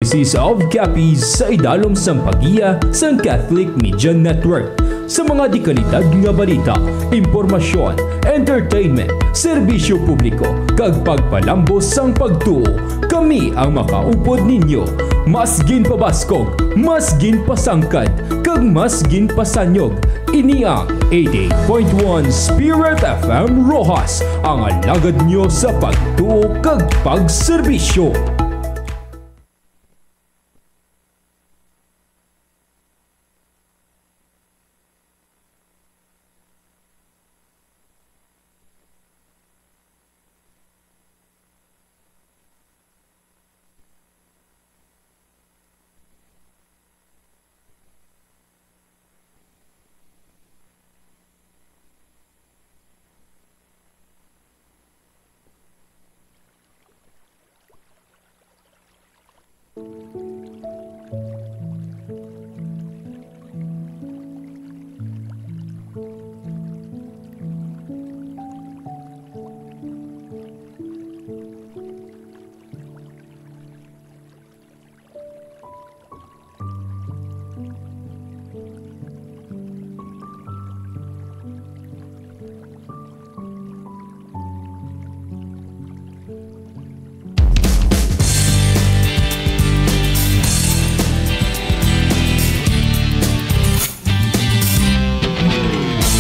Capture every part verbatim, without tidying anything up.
Diocese of Capiz sa idalom sang paggiya sang Catholic Media Network. Sa mga dekalidad nga balita, impormasyon, entertainment, serbisyo publiko, kag pagpalambo sang pagtuo, kami ang makaupod ninyo. Mas ginpabaskog, mas ginpasangkad, kag mas ginpasanyog. Ini ang eighty-eight point one Spirit F M Roxas, ang alagad nyo sa pagtuo kag pagserbisyo.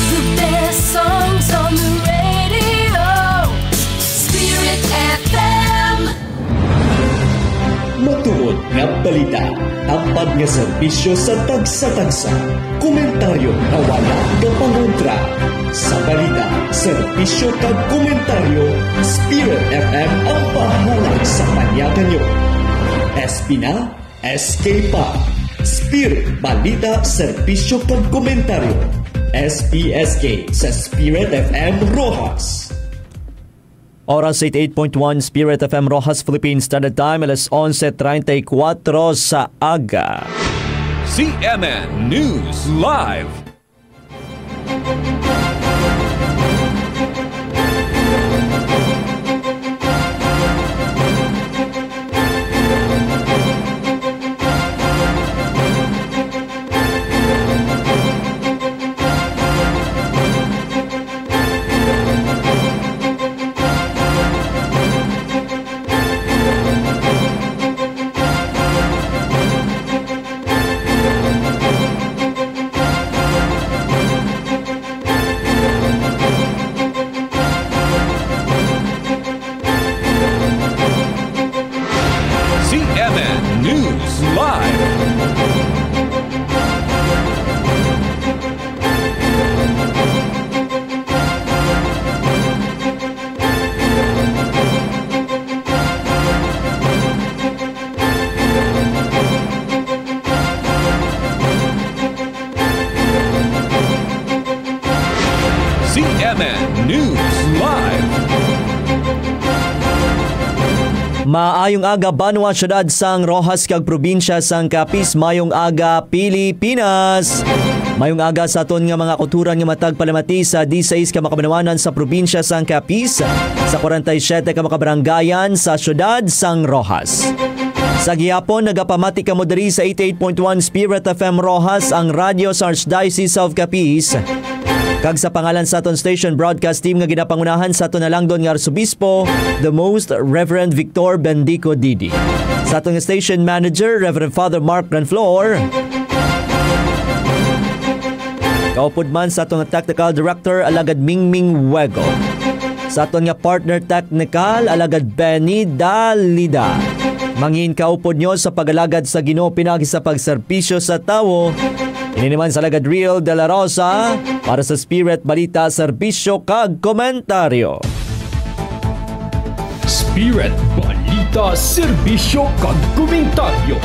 The best songs on the radio. Spirit F M. Matuod nga balita, tampad nga serbisyo sa tagsa-tagsa, komentaryo nga wala nga pangontra. Sa balita, serbisyo kag komentaryo, Spirit F M ang bahala sa panyakan nyo. S P na, S K pa. Spirit, balita, serbisyo kag komentaryo. S P S K sa Spirit F M Roxas. Oras, eighty-eight point one Spirit F M Roxas, Philippine Standard Time, alas onse treinta y cuatro sa aga. C M N News Live. C M N News Live. C M N News Live. Maayong aga, banwa, syudad sang Roxas kag probinsya sang Capiz. Mayong aga, Pilipinas. Mayong aga sa aton nga mga kauturan nga matag palamati sa disais ka makabanwanan sa probinsya sang Capiz, sa kwarenta y siyete ka makabaranggayan sa syudad sang Roxas. Sa gihapon, nagapamati kamo diri sa eighty-eight point one Spirit F M Roxas, ang radyo sa Archdiocese of Capiz. Kag sa pangalan sa aton station broadcast team nga ginapangunahan sa aton nalangdon nga Arsobispo, the Most Reverend Victor Bendico Didi. Sa aton station manager, Reverend Father Mark Granflor. Kaupod man sa aton nga technical director, Alagad Mingming Wego. Sa aton nga partner technical, Alagad Benny Dalida. Mangin kaupod nyo sa pag-alagad sa Ginoo pinagi sa pagserbisyo sa tawo. Ini naman sa Alagad Real de la Rosa para sa Spirit Balita, Serbisyo kag Komentaryo. Spirit Balita, Serbisyo kag Komentaryo.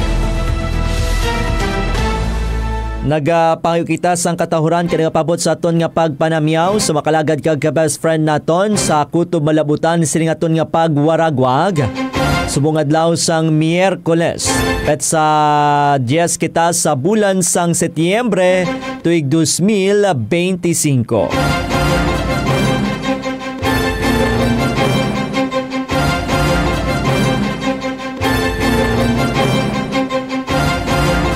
Nagapangayo kita sang katahuran kag nagapabot sa aton nga pagpanamyaw sa makalagad kag ka-best friend naton sa Kutob Malabutan sining aton nga pagwaragwag. Subong adlaw sang Miyerkules, petsa diyes kita sa bulan sang Setyembre, tuig dos mil beinti singko.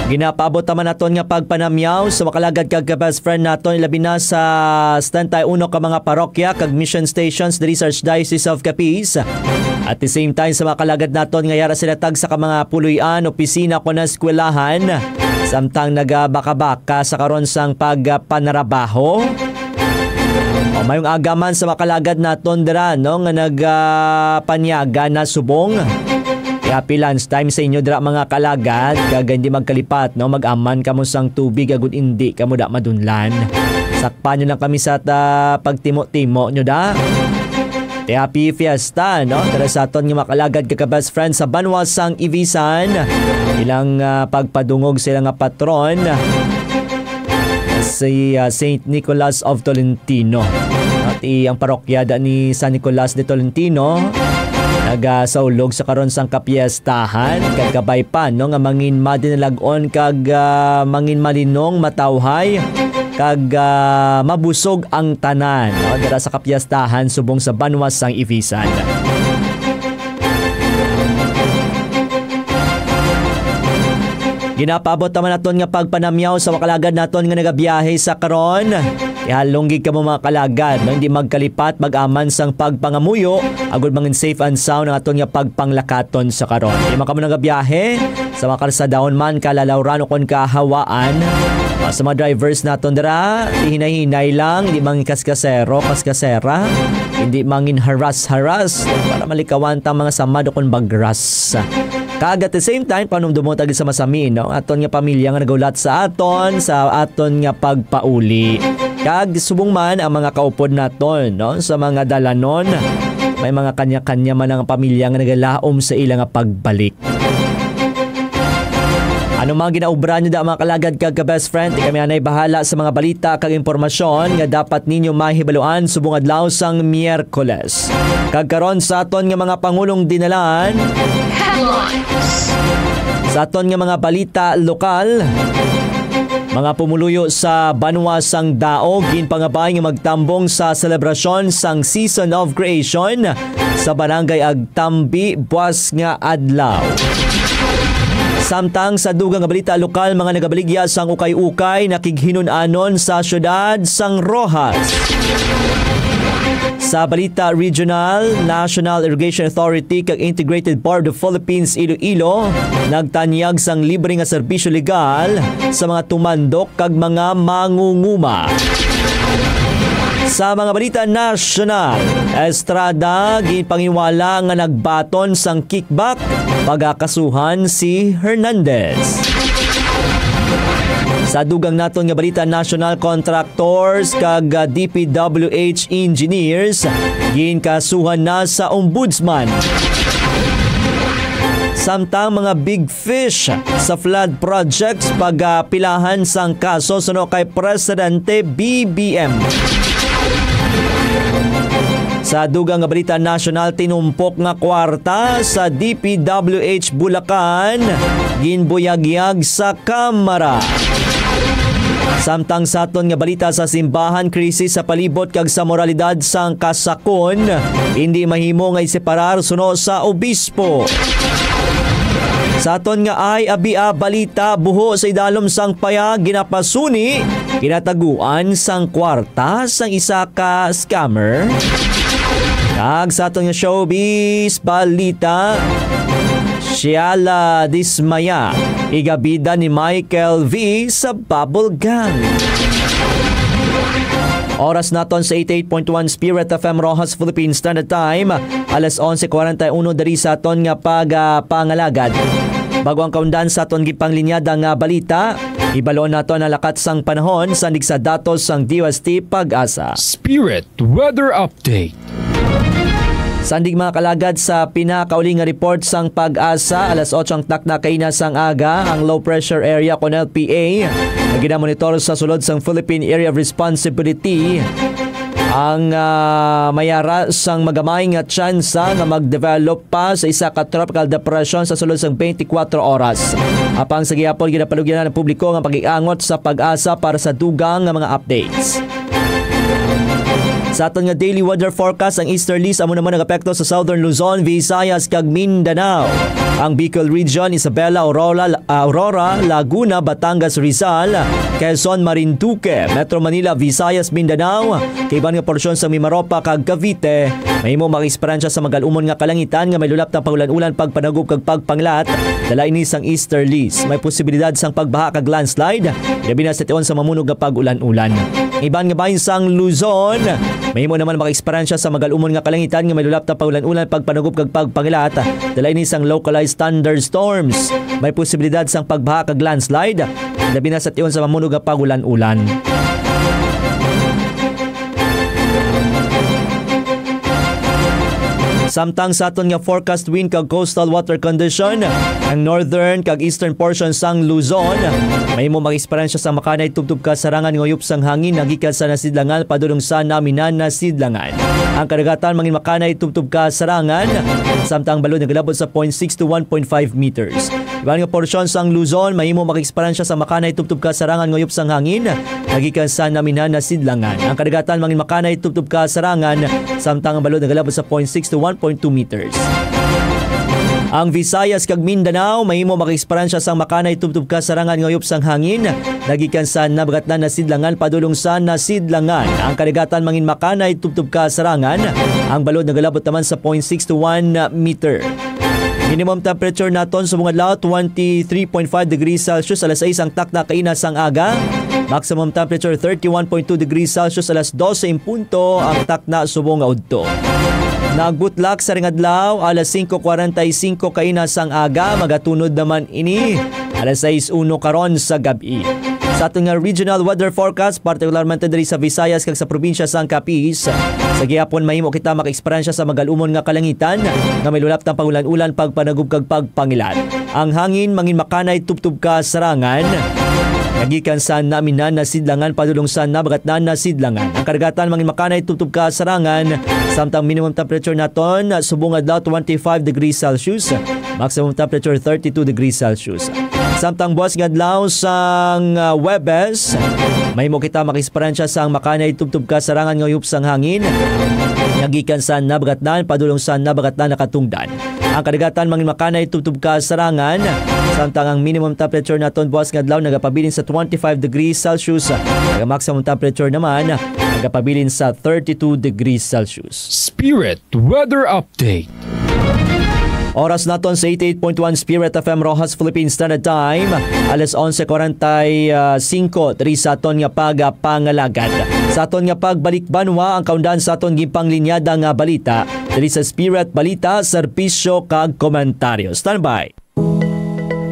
Ginapaabot naman naton nga pagpanamyaw sa makalagad kag ka-best friend naton, ilabi na sa setenta y uno ka mga parokya kag mission stations diri sa Archdiocese of Capiz. At the same time, sa makalagad naton nga yara sila tagsa ka mga puloy-an, opisina, kon eskwelahan, samtang nagabakabaka sa karon sang pagpanarabaho. O, mayong aga man sa makalagad naton dira, no, nga nag, ah, panyaga na subong. Kaya happy lunch time sa inyo dira, mga kalagad, kag hindi magkalipat, no, mag-aman kamo sang tubig agud hindi kamo da madunlan. Sakpan nyo lang kami sa ta pagtimo-timo nyo da. Te, happy fiesta, no? Tara sa aton nga makalagad kag ka-best friend sa banwa sang Ibisan. Ilang, ah, pagpadungog sa ila nga patron, si, ah, Saint Nicholas of Tolentino. At i-, ang parokya da ni San Nicolas de Tolentino nagasaulog sa karon sang kapiestahan kag kabay pa, no, nga mangin madinalag-on kag, ah, mangin malinong matawhay kag, ah, mabusog ang tanan, no, dira sa kapiestahan subong sa banwa sang Ibisan. Ginapaabot naman naton nga pagpanamyaw sa makalagad naton nga nagabiyahe sa karon. Ihalong gid kamo, mga kalagad, no? Hindi magkalipat, mag-aman sang pagpangamuyo, agud mangin safe and sound ang aton nga pagpanglakaton sa karon. Di man kamo nagabiyahe, sa mga kalsadahon man, kalalawran o kon kahawaan. Ah, sa mga drivers naton dira, hinay-hinay lang, hindi mangin kaskasero, kaskasera, hindi mangin haras-haras, para malikawan ta mga samad o kon bagras. Kag at the same time, panumdumon ta gid sa masami, no? Aton nga pamilya nga nagahulat sa aton, sa aton nga pagpauli. Kag subong man ang mga kaupod naton, no? Sa mga dalanon, may mga kanya-kanya man ang pamilya nga nagalaom sa ila nga pagbalik. Ano man ginaobra nyo da, mga kalagad kag ka-best friend, di kami anay bahala sa mga balita kag impormasyon nga dapat ninyo mahibaluan subong adlaw sang Miyerkules. Kag karon sa aton nga mga pangulong dinalan, Headlines. Sa aton nga mga balita lokal, mga pumuluyo sa banwa sang Dao ginpangabay nga magtambong sa selebrasyon sang Season of Creation sa Barangay Agtambi buwas nga adlaw. Samtang sa dugang nga balita lokal, mga nagabaligya sang ukay-ukay nakighinun-anon sa siyudad sang Roxas. Sa balita regional, National Irrigation Authority kag Integrated Board of Philippines Iloilo nagtanyag sang libre nga serbisyo legal sa mga tumandok kag mga mangunguma. Sa mga balita nasyonal, Estrada ginpanginwala nga nagbaton sang kickback, pagakasuhan si Hernandez. Sa dugang naton nga balita nasyonal, contractors kag, ah, D P W H engineers ginkasuhan na sa ombudsman. Samtang mga big fish sa flood projects pagapilahan sang kaso suno kay Presidente B B M. Sa dugang nga balita nasyonal, tinumpok nga kwarta sa D P W H Bulacan ginbuyagyag sa Kamara. Samtang sa aton nga balita sa simbahan, krisis sa palibot kag sa moralidad sang kasakon, hindi mahimo nga iseparar suno sa obispo. Sa aton nga ay abia balita, buho sa idalom sang paya ginapasuni, ginataguan sang kwarta sang isa ka scammer. Kag sa aton nga showbiz balita, Sheila Dismaya, igabida ni Michael V sa Bubble Gang. Oras naton sa eighty-eight point one Spirit F M Roxas Philippine Standard Time, alas onse cuarenta y uno diri sa aton nga pag, ah, pangalagad. Bago ang kaundan sa aton gipanglinyada nga balita, ibalon naton ang lakat sang panahon sandig sa datos sang D O S T PAGASA. Spirit Weather Update. Sandig, mga kalagad, sa pinakauli nga report sang PAGASA, alas otso ang takna kaina sang aga, ang low pressure area kon L P A nga ginamonitor sa sulod sang Philippine Area of Responsibility ang, ah, mayara sang magamay nga tsansa nga mag-develop pa sa isa ka tropical depression sa sulod sang twenty-four oras. Apang sa gihapon, ginapalugyanan ang publiko nga pag-iangot sa PAGASA para sa dugang nga mga updates. Sa aton nga daily weather forecast, ang easterlies amo naman nagapekto sa Southern Luzon, Visayas, kag Mindanao. Ang Bicol Region, Isabela, Aurora, ah, Aurora, Laguna, Batangas, Rizal, Quezon, Marinduque, Metro Manila, Visayas, Mindanao, kag iban nga porsyon sa Mimaropa kag Cavite, mahimo mag-eksperyensya sa magal-umon nga kalangitan nga may lulap na pag-ulan-ulan, pagpanagob kag pagpanglat. Dala ini sang easterlies. May posibilidad sang pagbaha kag landslide, labi na sa tion sa mamunog nga pag-ulan-ulan. Iban nga bahin sang Luzon, mahimo naman maka-eksperyensya sa magal-umon nga kalangitan nga may lulap na pag-ulan-ulan, pagpanagob kag pagpangilat. Dala ini sang localized thunderstorms. May posibilidad sang pagbaha kag landslide, labi na sa tion sa mamunog nga pag-ulan-ulan. Samtang sa aton nga forecast wind kag coastal water condition, ang northern kag eastern portion sang Luzon mahimo mag-eksperyensya sa makanay tubtob kasarangan nga uyop sang hangin nagikan sa nasidlangan padulong sa naminan nasidlangan. Ang kadagatan mangin makanay tubtob kasarangan, samtang balod nagalabot sa point six to one point five meters. Iban nga porsyon sang Luzon mahimo mag-eksperyensya sa makanay tubtob kasarangan nga uyop sang hangin nagikan sa naminan nasidlangan. Ang kadagatan mangin makanay tubtob kasarangan, samtang ang balod nagalabot sa point six to one point two meters. Ang Visayas kag Mindanao mahimo maka-eksperyensya sang makanay tubtob kasarangan nga uyop sang hangin nagikan sa nabagatnan nasidlangan padulong sa nasidlangan. Ang kadagatan mangin makanay tubtob kasarangan, ang balod nagalabot naman sa point six to one meter. Minimum temperature naton subong adlaw, twenty-three point five degrees Celsius alas sais ang takna kaina sang aga. Maximum temperature, thirty-one point two degrees Celsius alas dose en punto ang takna subong nga udto. Nagbutlak sa ring adlaw, alas singko kwarenta y singko kaina sang aga, magatunod naman ini alas sais uno karon sa gab-i. Sa aton nga regional weather forecast, partikularmente diri sa Visayas kag sa probinsya sang Capiz, sa gihapon mahimo kita maka-eksperyensya sa magal-umon nga kalangitan nga may lulap tang pag-ulan-ulan, pagpanagob kag pagpangilat. Ang hangin mangin makanay tubtob kasarangan, nagikan sa naminan nasidlangan padulong sa nabagatnan nasidlangan. Ang kadagatan mangin makanay tubtob kasarangan, samtang minimum temperature naton subong adlaw, twenty-five degrees Celsius, maximum temperature, thirty-two degrees Celsius. Samtang buwas nga adlaw sang, ah, Huwebes, mahimo kita maka-eksperyensya sang makanay tubtob kasarangan nga uyop sang hangin nagikan sa nabagatnan padulong sa nabagatnan nakatungdan. Ang kadagatan mangin makanay tubtob kasarangan, samtang ang minimum temperature naton buwas nga adlaw nagapabilin sa twenty-five degrees Celsius, ang maximum temperature naman nagapabilin sa thirty-two degrees Celsius. Spirit Weather Update. Oras naton sa eighty-eight point one Spirit F M Roxas Philippine Standard Time, alas onse kwarenta y singko diri sa aton nga pagapangalagad. Sa aton nga pagbalik banwa, ang kaundan sa aton ginpanglinyada nga balita diri sa Spirit Balita, Serbisyo kag Komentaryo. Standby.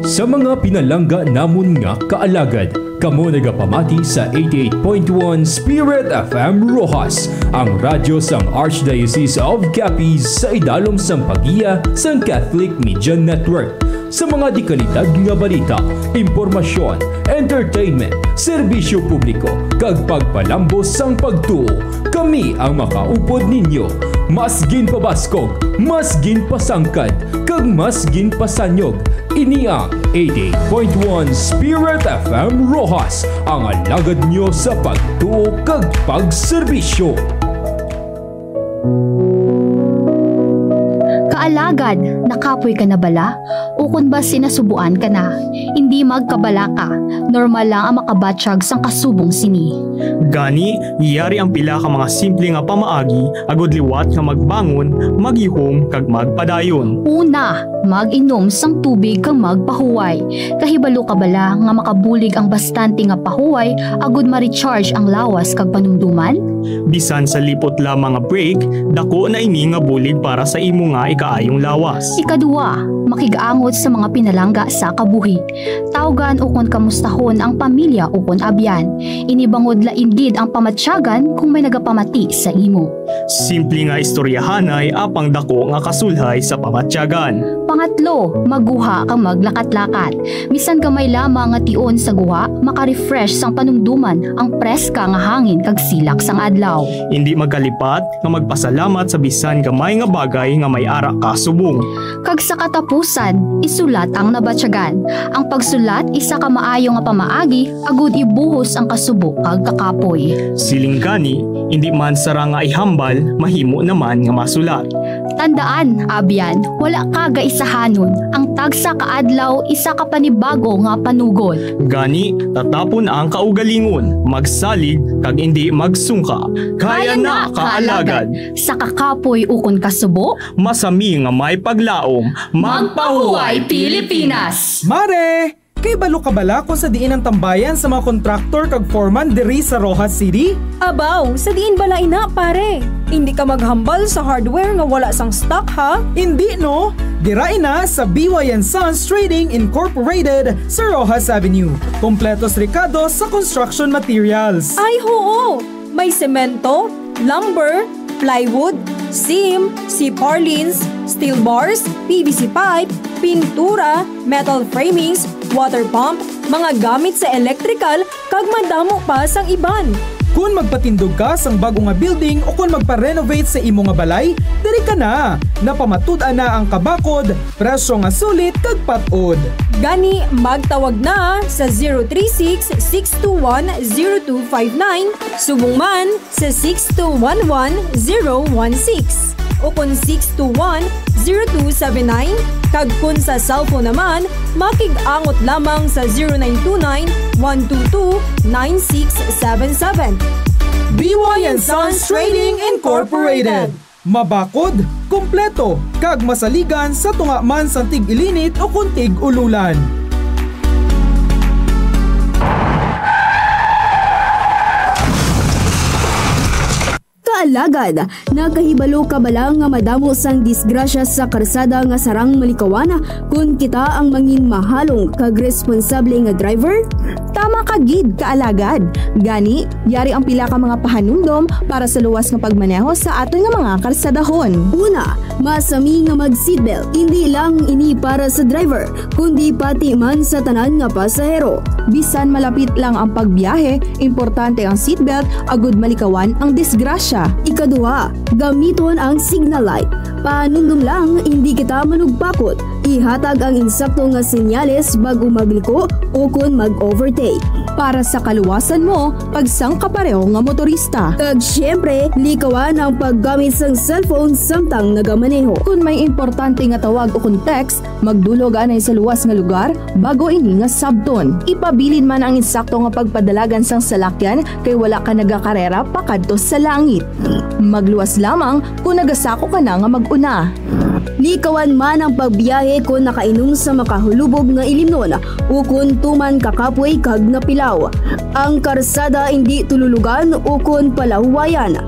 Sa mga pinalangga namon nga kaalagad, kamo nagapamati sa eighty-eight point one Spirit F M Roxas, ang radyo sang Archdiocese of Capiz sa idalom sang paggiya sang Catholic Media Network. Sa mga dikalidad nga balita, impormasyon, entertainment, serbisyo publiko, kag pagpalambos sang pagtuo, kami ang makaupod ninyo. Mas ginpabaskog, mas ginpasangkad, kag mas ginpasanyog. Ini ang eighty-eight point one Spirit F M Roxas, ang alagad nyo sa pagtuo kag pagserbisyo. Kaalagad, nakapoy ka na bala? Ukon ba sinasubuan ka na? Hindi magkabalaka. Normal lang ang makabatyag sang kasubong sini. Gani, yari ang pila ka mga simple nga pamaagi agud liwat nga magbangon, maghihom, kag magpadayon. Una, mag-inom sang tubig kag magpahuway. Kahibalo ka bala nga makabulig ang bastante nga pahuway agud ma-recharge ang lawas kag panumduman? Bisan sa lipot lamang nga break, dako na ini nga bulig para sa imo nga ikaayong lawas. Ikaduha, makig-angot sa mga pinalangga sa kabuhi. Tawgan ukon kamustahon ang pamilya ukon abyan. Ini bangod lain gid ang pamatyagan kung may nagapamati sa imo. Simple nga istoryahanay apang dako nga kasulhay sa pamatyagan. Pangatlo, magguha kag maglakat-lakat. Bisan gamay lamang nga tion sa guha, maka-refresh sang panumduman ang preska nga hangin kag silak sang adlaw. Indi magkalipat nga magpasalamat sa bisan gamay nga bagay nga may ara ka subong. Kag sa katapusan, isulat ang nabatyagan. Ang pagsulat isa ka maayo nga pamaagi agud ibuhos ang kasubo kag kakapoy. Siling gani, indi man sara nga ihambal, mahimo naman nga masulat. Tandaan, abyan, wala ka gaisahanon. Ang tagsa ka adlaw, isa ka panibago nga panugod. Gani, tatapon ang kaugalingon, magsalig, kag indi magsungka. Kaya na, kaalagad. Sa kakapoy ukon kasubo, masami nga may paglaom. Magpahuway, Pilipinas! Mare! Kay balo ka bala kung sa diin ang tambayan sa mga kontraktor kag foreman diri sa Roxas City? Abaw, sa diin bala ina, pare? Indi ka maghambal sa hardware nga wala sang stock, ha? Indi, no? Dira ina sa B Y and Sons Trading Incorporated sa Roxas Avenue. Kompletos rekado sa construction materials. Ay, huo! May semento, lumber, plywood, seam, C-purlins, steel bars, P V C pipe, pintura, metal framings, water pump, mga gamit sa electrical, kag madamo pa sang iban. Kon magpatindog ka sang bag-o nga building o kon magpa-renovate sa imo nga balay, diri ka na. Napamatud-an na ang kabakod, presyo nga sulit kag pat-od. Gani, magtawag na sa zero three six, six two one, zero two five nine, subong man sa six two one one, zero one six o kon six two one, zero two seven nine, kag kon sa cellphone naman, makig-angot lamang sa zero nine two nine, one two two, nine six seven seven. B Y and Sons Trading Incorporated. Mabakod, kompleto, kag masaligan sa tunga man sang tig-ilinit o kon tig-ululan. Kaalagad, nakahibalo ka bala nga madamo sang disgrasya sa karsada nga sarang malikawan kon kita ang mangin mahalong kag responsable nga driver? Tama ka gid, kaalagad. Gani, yari ang pila ka mga pahanumdom para sa luwas nga pagmaneho sa aton nga mga karsadahon. Una, masami nga mag-seatbelt. Indi lang ini para sa driver, kundi pati man sa tanan nga pasahero. Bisan malapit lang ang pagbiyahe, importante ang seatbelt agud malikawan ang disgrasya. Ikaduha, gamiton ang signal light. Pahanumdom lang, indi kita manugpakot. Ihatag ang insakto nga senyales bag-o magliko o kon mag-overtake. Para sa kaluwasan mo, kag sang kapareho nga motorista. Kag siyempre, likawan ang paggamit sang cellphone samtang nagamaneho. Kon may importante nga tawag o kon text, magdulog anay sa luwas nga lugar bag-o ini nga sabton. Ipabilin man ang insakto nga pagpadalagan sang salakyan kay wala ka nagakarera pakadto sa langit. Magluwas lamang kon nagasako ka na nga mag-una. Likawan man ang pagbiyahe kon nakainom sa makahulubog nga ilimnon o kon tuman kakapoy kag napilaw. Ang karsada indi tululugan o kon palahuwayan.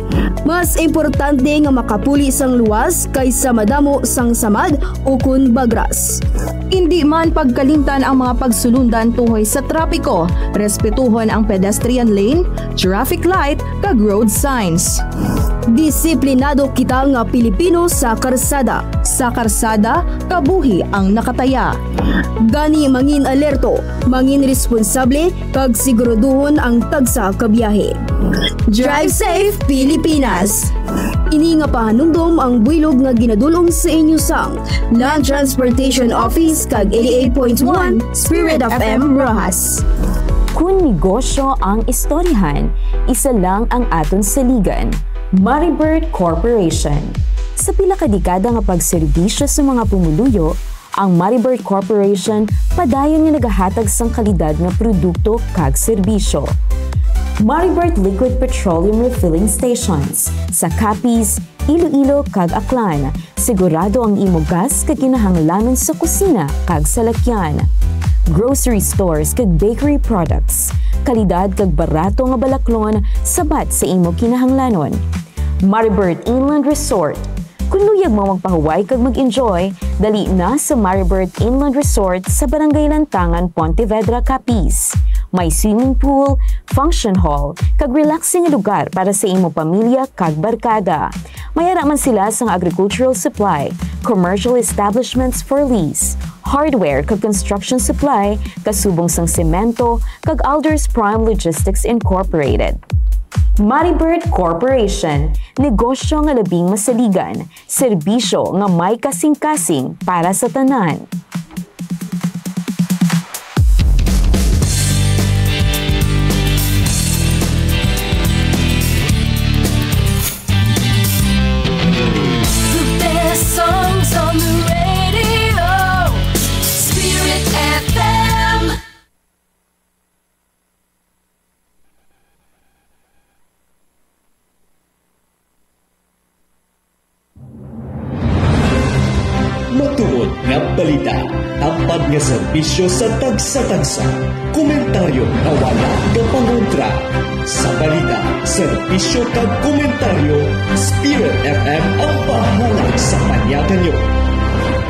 Mas importante nga makapuli sang luwas kaysa madamo sang samad o kon bagras. Indi man pagkalimtan ang mga pagsulundan tuhoy sa trapiko. Respetuhon ang pedestrian lane, traffic light, kag road signs. Disiplinado kita nga Pilipino sa karsada. Sa karsada, kabuhi ang nakataya. Gani, mangin alerto, mangin responsable, kag siguraduhon ang tagsa ka biyahe. Drive safe, Pilipinas! Ini nga pahanumdom ang buylog nga ginadul-ong sa inyo sang Land Transportation Office kag eighty-eight point one Spirit F M Roxas. Kun negosyo ang istoryahan, isa lang ang aton saligan, Maribert Corporation. Sa pila ka dekada nga pagserbisyo sa mga pumuluyo, ang Maribert Corporation padayon nga nagahatag sang kalidad nga produkto kag serbisyo. Maribert Liquid Petroleum Refilling Stations sa Capiz, Iloilo, kag Aklan. Sigurado ang imo gas kag kinahanglanon sa kusina kag salakyan. Grocery stores kag bakery products. Kalidad kag barato nga balaklon sabat sa imo kinahanglanon. Maribert Inland Resort. Kun luyag mo magpahuway kag mag-enjoy, dali na sa Maribert Inland Resort sa Barangay Lantangan, Pontevedra, Capiz. May swimming pool, function hall, kag relaxing nga lugar para sa imo pamilya kag barkada. May ara man sila sang agricultural supply, commercial establishments for lease, hardware kag construction supply, kasubong sang semento, kag Alders Prime Logistics Incorporated. Maribert Corporation, negosyo nga labing masaligan, serbisyo nga may kasing-kasing para sa tanan. Serbisyo sa tagsa-tagsa. Komentaryo nga wala kapangontra. Sa balita, serbisyo kag komentaryo, Spirit F M ang bahala sa panyakan nyo.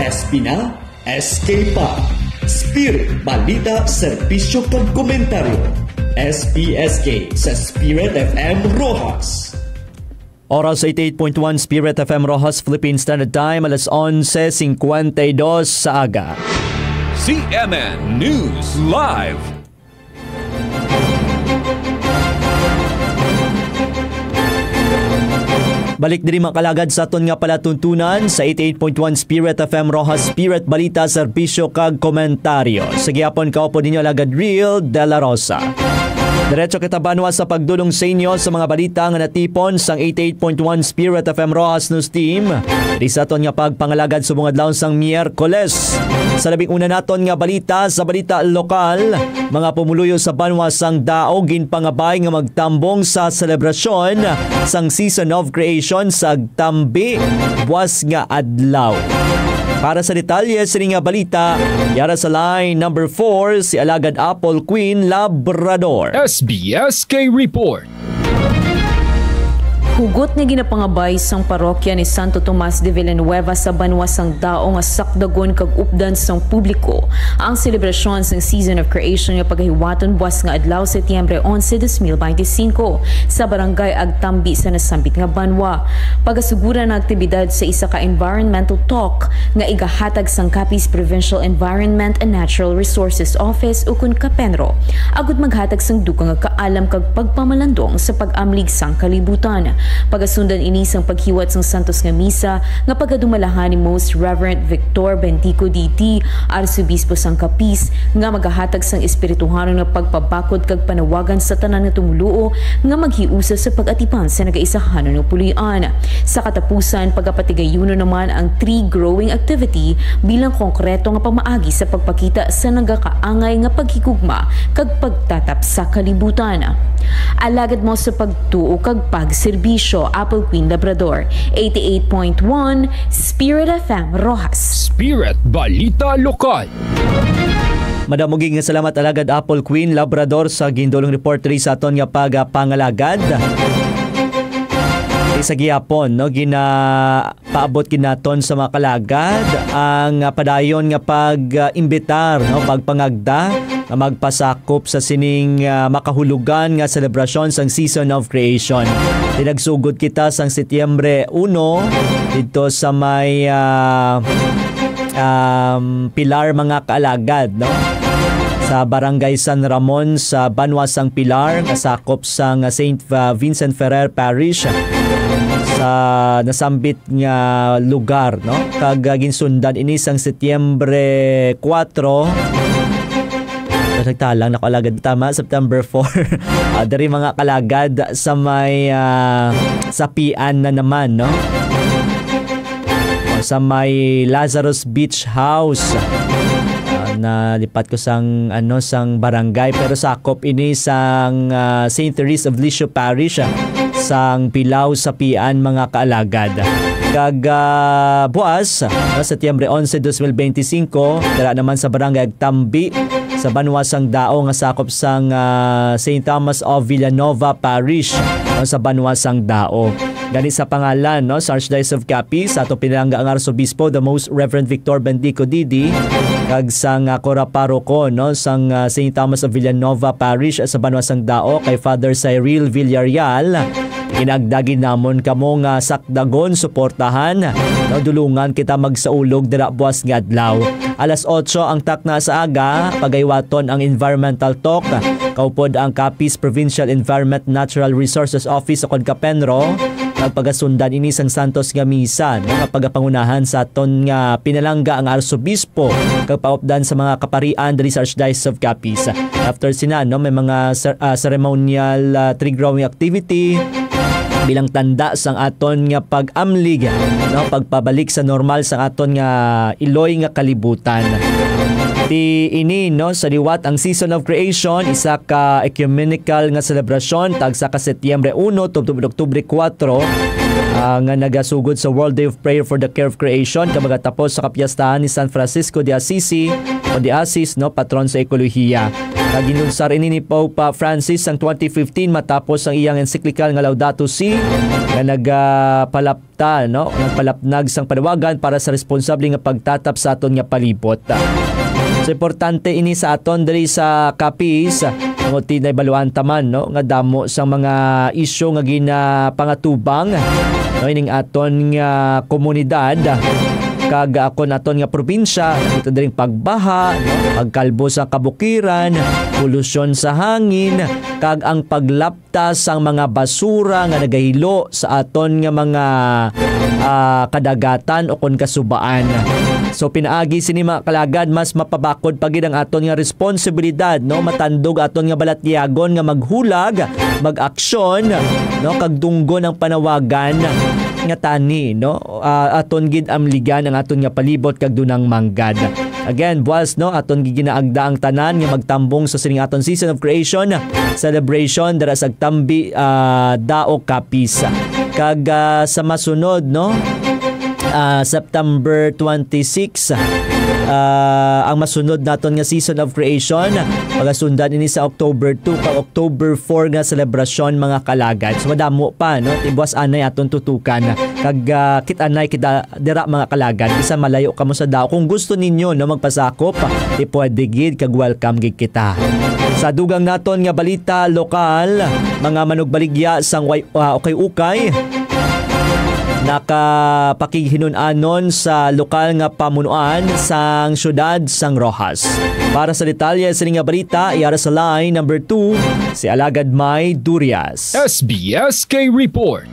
S P na, S K pa. Spirit, balita, serbisyo kag komentaryo. S P S K sa Spirit F M Roxas. Oras eighty-eight point one Spirit F M Roxas, Philippine Standard Time, alas onse cincuenta y dos sa aga. C M N News Live. Balik diri, mga kalagad, sa aton nga palatuntunan sa eighty-eight point one Spirit F M Roxas, Spirit Balita, Serbisyo kag Komentaryo. Sa gihapon, kaupod ninyo, Alagad Real de la Rosa. Diretso kita banwa sa pagdulong sa inyo sa mga balita nga natipon sang eighty-eight point one Spirit F M Roxas News Team. Diri sa aton nga pagpangalagad subong adlaw sang Miyerkules. Sa labing una naton nga balita, sa balita lokal, mga pumuluyo sa banwa sang Dao ginpangabay nga magtambong sa selebrasyon sang Season of Creation sa Agtambi buas nga adlaw. Para sa detalye sini nga balita, yara sa line number four si Alagad Apple Queen Labrador. S B S K Report. Hugot nga ginapangabay sang parokya ni Santo Tomas de Villanueva sa banwa sang Dao nga sakdagon kag updan sang publiko ang selebrasyon sang Season of Creation nga pagahiwaton buas nga adlaw, Setyembre onse, dos mil beintisinko, sa Barangay Agtambi sa nasambit nga banwa. Pagasuguran ang aktibidad sa isa ka environmental talk nga igahatag sang Capiz Provincial Environment and Natural Resources Office, ukon CAPENRO, agud maghatag sang dugang nga kaalam kag pagpamalandong sa pag-amlig sang kalibutan. Pagasundan ini sang paghiwat sang santos nga misa nga pagadumalahan ni Most Reverend Victor Bendico D T, Arsobispo sang Capiz, nga magahatag sang espirituhanon nga pagpabakod kag panawagan sa tanan nga tumoluo nga maghiusa sa pag-atipan sa nagaisahanon nga puloy-an. Sa katapusan, pagapatigayunon naman ang tree growing activity bilang konkreto nga pamaagi sa pagpakita sa nagakaangay nga paghigugma kag pagtatap sa kalibutan. Alagad mo sa pagtuo kag pagserbisyo, Apple Queen Labrador, eighty-eight point one Spirit F M Roxas. Spirit Balita Lokal. Madamo gid nga salamat, Alagad Apple Queen Labrador, sa gindulong report diri sa aton nga pagapangalagad. Sa gihapon, no, ginapaabot gid naton sa mga kalagad ang, ah, padayon nga pag-imbitar, no, pagpangagda nga magpasakop sa sining, ah, makahulugan nga selebrasyon sang Season of Creation. Tinagsugod kita sang Setyembre uno didto sa may, ah, um, Pilar, mga kaalagad, no? Sa Barangay San Ramon sa banwa sang Pilar, kasakop sang Saint Vincent Ferrer Parish, sa nasambit nga lugar, no? Kag, ah, ginsundan ini sang Setyembre kuwatro. Nagtalang na ko, alagad, tama, September four. Ah, diri, mga kalagad, sa may, ah, Sapian na naman, no? O, sa may Lazarus Beach House. Ah, nalipat ko sang, ano, sang barangay, pero sakop ini sang, ah, Saint Therese of Lisieux Parish, ah, sang Pilao, Sapian, mga kaalagad. Kag, ah, buas, no, Setyembre onse, dos mil beintisinko, dira naman sa Barangay Agtambi, sa banwa sang Dao nga sakop sang, ah, Saint Thomas of Villanova Parish, no, sa banwa sang Dao. Gani sa pangalan, no, sa Archdiocese of Capiz, sa atong pinalangga nga Arsobispo, the Most Reverend Victor Bendico D D, kag sang, ah, Cora Paroko, no, sang, ah, Saint Thomas of Villanova Parish, ah, sa banwa sang Dao, kay Father Cyril Villarreal, ginagdagi namon kamo nga sakdagon, suportahan, no, dulungan kita magsaulog dira buas nga adlaw. Alas otso ang takna sa aga, pagaywaton ang environmental talk, kaupod ang Capiz Provincial Environment Natural Resources Office o kon CAPENRO, kag pagasundan ini sang santos nga misa, no, nga pagapangunahan sa aton nga pinalangga nga Arsobispo, kag paupdan sa mga kaparian diri sa Archdiocese of Capiz. After sina, no, may mga cer-, ah, ceremonial, ah, tree growing activity bilang tanda sang aton nga pag-amlig, no, pagpabalik sa normal sang aton nga iloy nga kalibutan. Ti ini, no, sa liwat ang Season of Creation, isa ka ecumenical nga selebrasyon, tagsa ka Setyembre uno tubtob Oktubre kuwatro, ah, nga nagasugod sa World Day of Prayer for the Care of Creation, kag magatapos sa kapiyastahan ni San Francisco de Assisi, de Assisi, no, patron sa ekolohiya. Kag ginunsar ini ni Pope, ah, Francis sang twenty fifteen matapos ang iyang encyclical nga Laudato Si, nga nagapalapta, no, nagpalapnag sang panawagan para sa responsable nga pagtatap sa aton nga palibot. So, importante ini sa aton diri sa Capiz, tungod ti nahibaluan ta man, no, nga damo sang mga isyu nga ginapangatubang, no, ining aton nga komunidad. Kag, ah, kon aton nga probinsya, ito diri pagbaha, no, pagkalbo sa kabukiran, polusyon sa hangin, kag ang paglapta sang mga basura nga nagahilo sa aton nga mga, ah, kadagatan o kon kasubaan. So, pinaagi sini, mga kalagad, mas mapabakod pa gid ang aton nga responsibilidad, no? Matandog aton nga balatyagon nga maghulag, mag-aksyon, no? Kag dunggon ang panawagan nga tani, no? Ah, aton gid amligan ang aton nga palibot kag dunang manggad. Again, buwas, no, aton gid ginaagda ang tanan nga magtambong sa sining aton Season of Creation celebration dira sa Agtambi, ah, Dao, Capiz. Kag, ah, sa masunod, no, ah, September twenty-six, ah, ang masunod naton nga Season of Creation, magasundan ini sa October two kag October four nga selebrasyon, mga kalagad. So, madamo pa, no? Ti buwas anay aton tutukan. Kag, ah, kit-anay kita dira, mga kalagad. Bisan malayo kamo sa Dao, kung gusto ninyo, no, magpasakop, ti pwede gid kag welcome gid kita. Sa dugang naton nga balita lokal, mga manugbaligya sang way, ah, ukay-ukay, nakapakighinun-anon sa lokal nga pamunuan sang siyudad sang Roxas. Para sa detalye sini nga balita, iyara sa line number two, si Alagad May Durias. S B S K Report.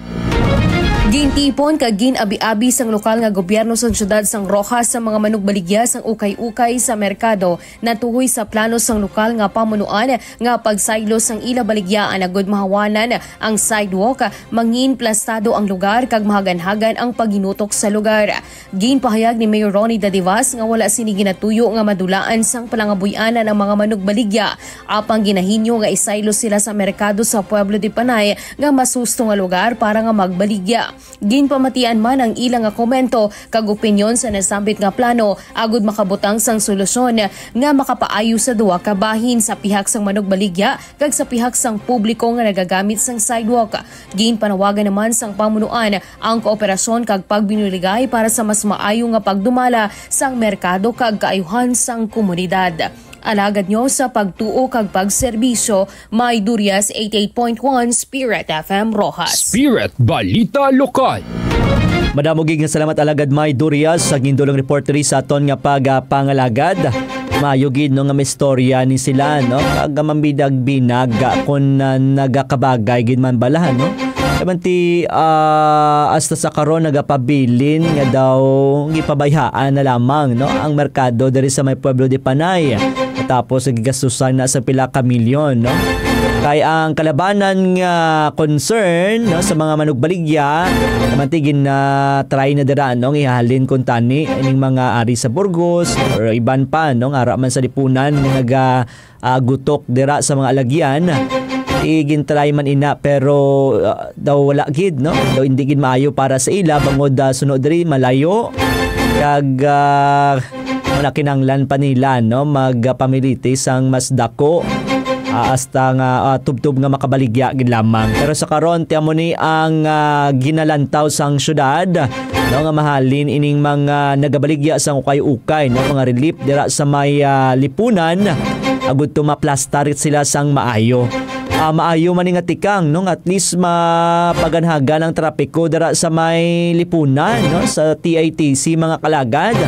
Gintipon kag gin-abi-abi sang lokal nga gobyerno sang siyudad sang Roxas sa mga manugbaligya sang ukay-ukay sa merkado natuhoy sa plano sang lokal nga pamunuan nga pagsaylo sang ila baligyaan agud mahawanan ang sidewalk, mangin plastado ang lugar kag mahaganhagan ang paginutok sa lugar. Ginpahayag ni Mayor Ronnie Dadivas nga wala sini ginatuyo nga madulaan sang palangabuy-anan ang mga manugbaligya, apang ginahinyo nga isaylo sila sa merkado sa Pueblo de Panay nga mas husto nga lugar para nga magbaligya. Ginpamatian man ang ila nga komento kag opinyon sa nasambit nga plano agud makabutang sang solusyon nga makapaayo sa duha ka bahin, sa pihak sang manugbaligya kag sa pihak sang publiko nga nagagamit sang sidewalk. Ginpanawagan naman sang pamunuan ang kooperasyon kag pagbinuligay para sa mas maayo nga pagdumala sang merkado kag kaayuhan sang komunidad. Alagad nyo sa pagtuo kag pagserbisyo, May Durias, eighty-eight point one Spirit F M Roxas. Spirit Balita Lokal. Madamo gid nga salamat, Alagad May Durias, sa gindulong reporteri sa aton nga pagapangalagad. Maayo gid, no, nga may istorya ni sila, no? Kag mambinag-binag, ah, kung, ah, nagakabagay gid man bala, no? Kay man ti, ah, hasta sa karon nagapabilin nga daw gipabayhaan na lamang, no, ang merkado diri sa may Pueblo de Panay. Tapos gigastusan na sa pila ka milyon, no? Kay ang kalabanan nga concern, no, sa mga manugbaligya, kay man ti gin, ah, try na dira, no, nga ihalin kuntani ining mga ari sa Burgos or iban pa, no, nga ara man sa lipunan nga naga, ah, gutok dira sa mga alagyan. Igintry man ina, pero, ah, daw wala gid, no? Daw hindi gid maayo para sa ila bangod, ah, suno diri malayo. Kag, ah, wala kinahanglan pa nila, no, magpamiliti sang mas dako, ah, hasta nga, ah, tubtob nga makabaligya gid lamang. Pero sa karon, ti amo ni ang, ah, ginalantaw sang syudad, no, nga mahalin ining mga nagabaligya sang ukay-ukay, no, mga relief dira sa may, ah, lipunan, agud to maplastar sila sang maayo. Ah, maayo man ni nga tikang, no, nga at least mapaganhagan ang trapiko dira sa may lipunan, no, sa T I T C, mga kalagad.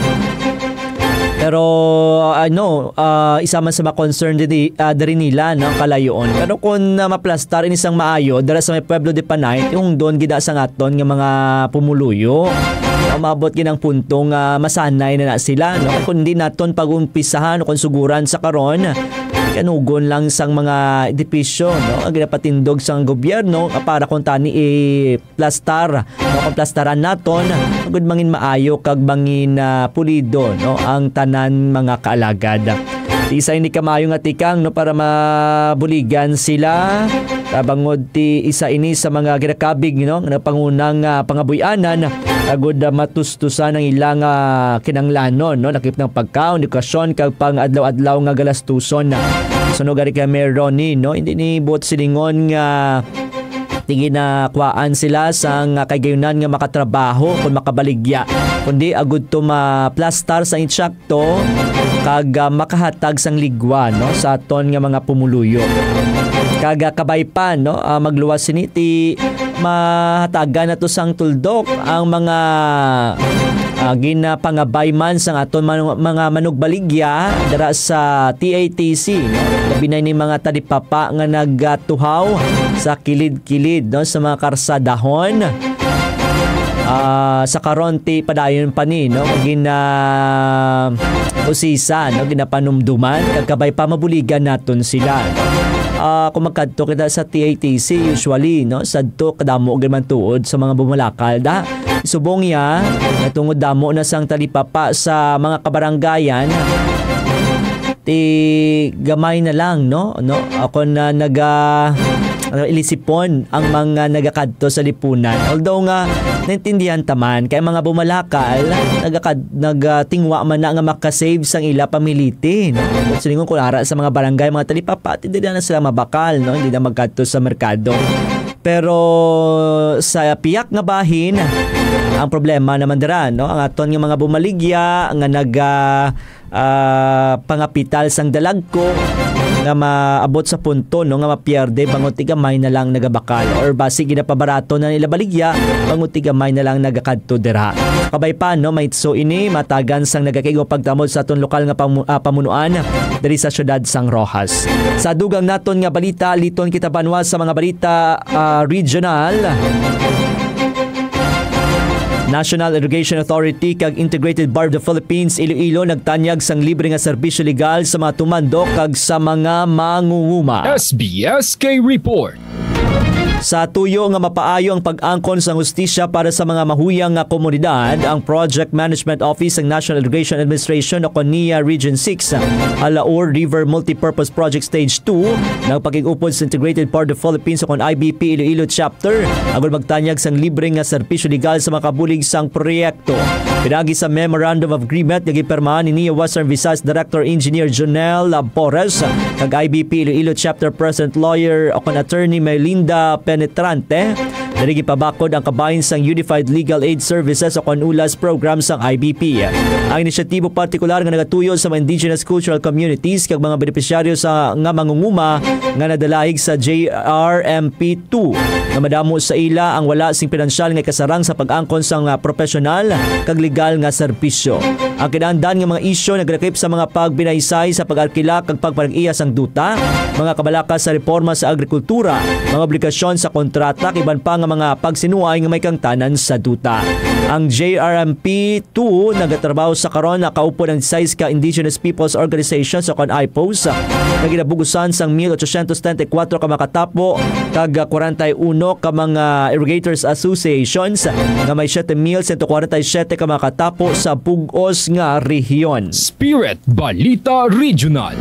Pero, ano, ah, isa man sa mga concern diri, ah, diri nila, no, kalayoon. Pero kung, ah, maplastar ini sang maayo dira sa may Pueblo de Panay, ti hungdon gid sang aton nga mga pumuluyo, umabot gid ang punto nga masanay na na sila, no? Kung di naton pag-umpisahan o kung suguran sa karon, kanugon lang sang mga edipisyo, no, ang ginapatindog sang gobyerno para kung tani i-plastar, no, kung plastaran naton, agud mangin maayo kag mangin, ah, pulido, no, ang tanan, mga kaalagad. Isa ini kamaayo nga tikang, no, para mabuligan sila, ah, bangod ti isa ini sa mga ginakabig, no, nga pangunang, ah, pangabuy-anan agud, ah, matustusan ang ilang, ah, kinahanglanon, no? Lakip ng pagkaon, edukasyon, kag pang-adlaw-adlaw nga galastuson. Suno gani kay Mayor Ronnie, no? Hindi ni buot silingon nga tingin na kuwaan sila sang, ah, kahigayonan nga makatrabaho kung makabaligya, kundi agud to maplastar sang itsakto kag, ah, makahatag sang ligwa, no, sa aton nga mga pumuluyo. Kag, ah, kabay pa, no, ah, magluwas sini ti mahatagan nato sang tuldok ang mga, ah, ginapangabay man sang aton manu-, mga manugbaligya dira sa T A T C, no? Labi na ni mga talipapa nga nagatuhaw sa kilid-kilid, no, sa mga karsadahon. Ah, sa karon ti padayon pa ni, no, gina usisa, no, ginapanumduman, kag kabay pa mabuligan naton sila, no? Ah, kung magkadto kita sa T A T C, usually, no, sadto kadamo gid man tuod sa mga bumalakal da. Subong niya, natungod damo na sang talipapa sa mga kabaranggayan, ti gamay na lang, no? No? Ako na naga, ano, ilisipon ang mga nagakadto sa lipunan. Although nga, naintindihan ta man, kay mga bumalakal, nagakad-, nagatingwa man na nga makasave sang ila pamiliti, no? But silingon ko ara sa mga barangay, mga talipapa, ti dili na sila mabakal, no? Hindi na magkadto sa merkado. Pero sa piyak nga bahin, ang problema naman dira, no? Ang aton nga mga bumaligya nga naga, ah, pangapital sang dalagko nga maabot sa punto, no, nga mapierde bangod ti gamay na lang nagabakal or basi ginapabarato na nila baligya bangod ti gamay na lang nagakadto dira. Kabay pa, no, may so ini matagan sang nagakaigo pagtamod sa aton lokal nga pamu-, ah, pamunuan diri sa siyudad sang Roxas. Sa dugang naton nga balita, liton kita banwa sa mga balita, ah, regional. National Irrigation Authority kag Integrated Bar of the Philippines Iloilo nagtanyag sang libre nga serbisyo legal sa mga tumandok kag sa mga mangunguma. S B S K Report. Sa tuyo nga mapaayo ang pag-angkon sang hustisya para sa mga mahuyang nga komunidad, ang Project Management Office sang National Irrigation Administration o kon NIA Region six, Alaor River Multipurpose Project Stage two, nagpakig-upod sa Integrated Bar of the Philippines o kon I B P Iloilo Chapter agud magtanyag sang libre nga serbisyo legal sa mga kabulig sang proyekto. Pinaagi sa Memorandum of Agreement nga gipirmahan ni NIA Western Visayas Director Engineer Jonel Porres kag I B P Iloilo Chapter President Lawyer o kon Attorney Melinda Penetrante, diri gipabakod ang kabahin sang Unified Legal Aid Services o kon ulas program sang I B P. Ang inisyatibo partikular nga nagatuyo sa mga indigenous cultural communities kag mga benepisyaryo sa nga mangunguma nga nadalahig sa J R M P two, nga madamo sa ila ang wala sing pinansyal nga ikasarang sa pag-angkon sang, ah, profesional kag legal nga serbisyo. Ang kinaandan nga mga isyu naglakip sa mga pagbinaysay sa pag-arkila kag pagpanag-iya sang duta, mga kabalaka sa reforma sa agrikultura, mga obligasyon sa kontrata, kag iban pa nga mga pagsinuay nga may kangtanan sa duta. Ang J R M P two nagatrabaho sa karon nakaupod ang sais ka Indigenous Peoples Organizations o kon IPOs nga ginabugusan sang mil ochocientos treinta y cuatro ka makatapo kag kwarenta y uno ka mga irrigators associations nga may siete mil sento kwarenta y siete ka makatapo sa bug-os nga rehiyon. Spirit Balita Regional.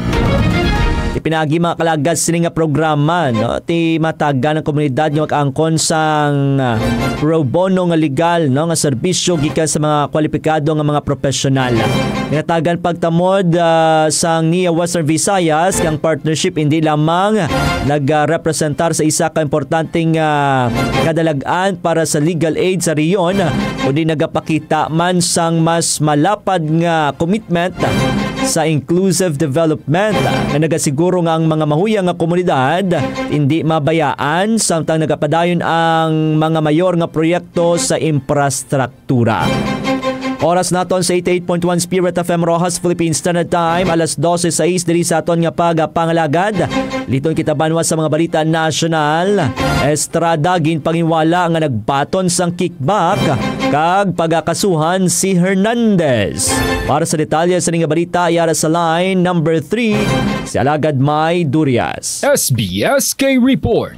Ipinagi mga kalagad sini nga programa, no? Ti matagan ang komunidad nga mag-angkon sang, ah, pro bono nga legal, no, nga serbisyo gikan sa mga kwalipikado nga mga profesional. Ginatagan pagtamod, ah, sang NIA Western Visayas kang partnership hindi lamang nagrepresentar sa isa ka importanteng, ah, kadalag-an para sa legal aid sa rehiyon, kundi nagapakita man sang mas malapad nga commitment sa inclusive development nga nagasiguro nga ang mga mahuyang nga komunidad hindi mabayaan samtang nagapadayon ang mga mayor nga proyekto sa infrastruktura. Oras naton sa eighty-eight point one Spirit F M Roxas, Philippine Standard Time, alas dose sais diri sa aton nga pagapangalagad. Liton kita banwa sa mga balita nasyonal. Estrada ginpanginwala nga nagbaton sang kickback kag pagakasuhan si Hernandez. Para sa detalye sa nga balita, yara sa line number three, si Alagad May Durias. S B S K Report.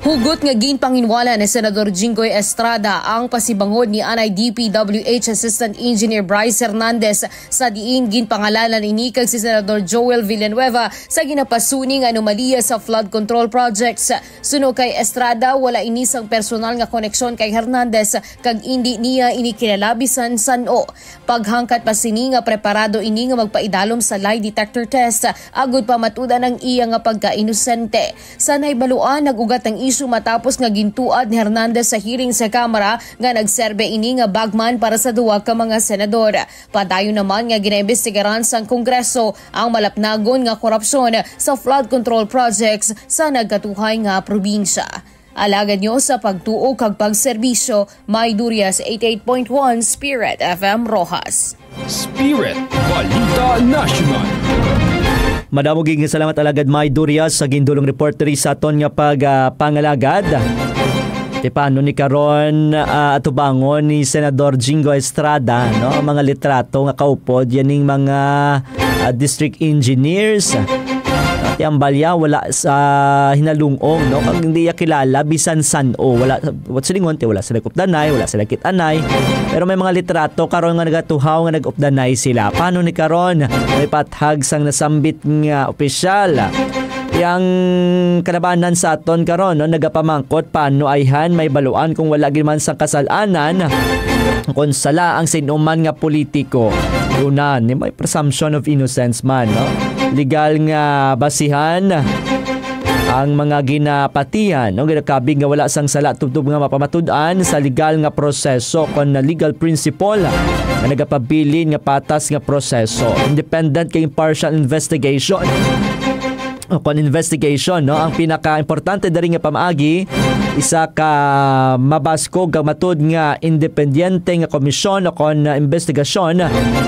Hugot nga ginpanginwala ni Senador Jinggoy Estrada ang pasibangod ni anay D P W H Assistant Engineer Bryce Hernandez, sa diin ginpangalanan ini kag si Senador Joel Villanueva sa ginapasuni nga anomalya sa flood control projects. Suno kay Estrada, wala ini sang personal nga koneksyon kay Hernandez kag indi niya ini kilala bisan san-o. Paghangkat pa sini nga preparado ini nga magpaidalom sa lie detector test agud pamatudan ang iya nga pagkainosente. Sa nahibaluan, nag-ugat ang isyu matapos nga gintuad ni Hernandez sa hearing sa Kamara nga nagserbe ini nga bagman para sa duha ka mga senador. Padayon naman nga ginaimbestigaran sang Kongreso ang malapnagon nga korupsyon sa flood control projects sa nagkatuhay nga probinsya. Alagad nyo sa pagtuo kag pagserbisyo, My Durias eighty-eight point one Spirit F M Roxas. Spirit Balita National. Madamo gid nga salamat, Alagad May Durias, sa gindulong report diri sa aton nga pag, ah, pangalagad. Ti paano ni karon, ah, atubangon ni Senador Jinggoy Estrada, no, ang mga litrato nga kaupod yaning mga, ah, district engineers. Ti ang balya wala sa hinalungong, no, kag hindi iya kilala bisan san-o, wala, what's lingon, ti wala sila kupdanay, wala sila kitanay. Pero may mga litrato karon nga nagatuhaw nga nag-updanay sila. Paano ni karon? May pathag sang nasambit nga opisyal. Yang kalabanan sa aton karon, no, nagapamangkot paano ayhan may baluan kung wala gid man sang kasalanan, kung sala ang sinuman nga politiko. Una, ni may presumption of innocence man, no? Legal nga basihan ang mga ginapatihan, no, ginakabig nga wala sang sala tubtob nga mapamatud-an sa legal nga proseso kon na legal principle nga nagapabilin nga patas nga proseso, independent kag impartial investigation. O kon investigation, no, ang pinakaimportante diri nga pamaagi, isa ka mabaskog kag matud nga independyente nga komisyon o kon, ah, investigasyon,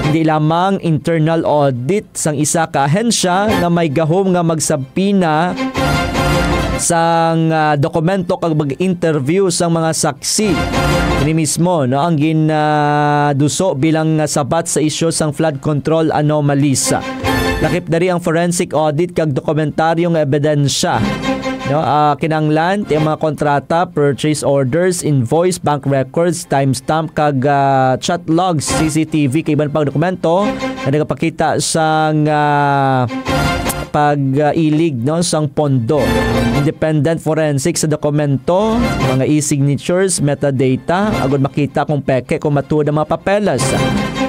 hindi lamang internal audit sang isa ka ahensya nga may gahom nga magsabpina sang, ah, dokumento kag mag-interview sang mga saksi. Ini mismo, no, ang ginaduso bilang, ah, sabat sa isyu sang flood control anomalies. Lakip diri ang forensic audit kag dokumentaryo nga ebidensya. No, ah, kinahanglan ti ang mga kontrata, purchase orders, invoice, bank records, timestamp kag, ah, chat logs, C C T V kag iban pang dokumento nga nagapakita sang, ah, pag-ilig, no, sang pondo. Independent forensic sa dokumento, mga e-signatures, metadata, agud makita kung peke, kung matuod ang mga papeles.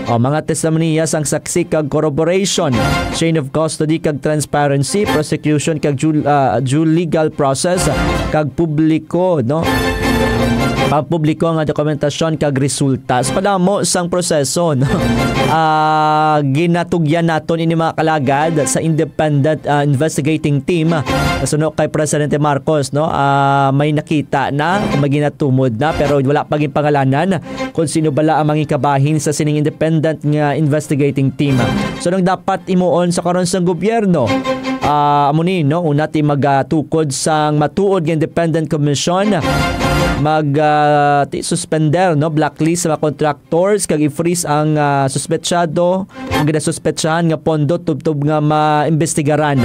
O, mga testimonya sang saksi kag corroboration, chain of custody kag transparency, prosecution kag due, ah, due legal process, kag publiko, no? Pagpubliko nga dokumentasyon kag resulta. Sa padamo sang proseso, no? Ah, ginatugyan naton ini, mga kalagad, sa independent, ah, investigating team. Nasuno kay Presidente Marcos, no? Ah, may nakita na, may ginatumod na, pero wala pa gid pangalanan kung sino bala ang mangikabahin sa sining independent nga investigating team. So, nang dapat imuon sa karon sang gobyerno, ah, amo ni, no, una ti magatukod sang matuod nga independent commission, mag, ah, ti suspender, no, blacklist sa mga contractors kag i-freeze ang, ah, suspetsado, ang ginasuspetsahan nga pondo tubtob nga maimbestigaran.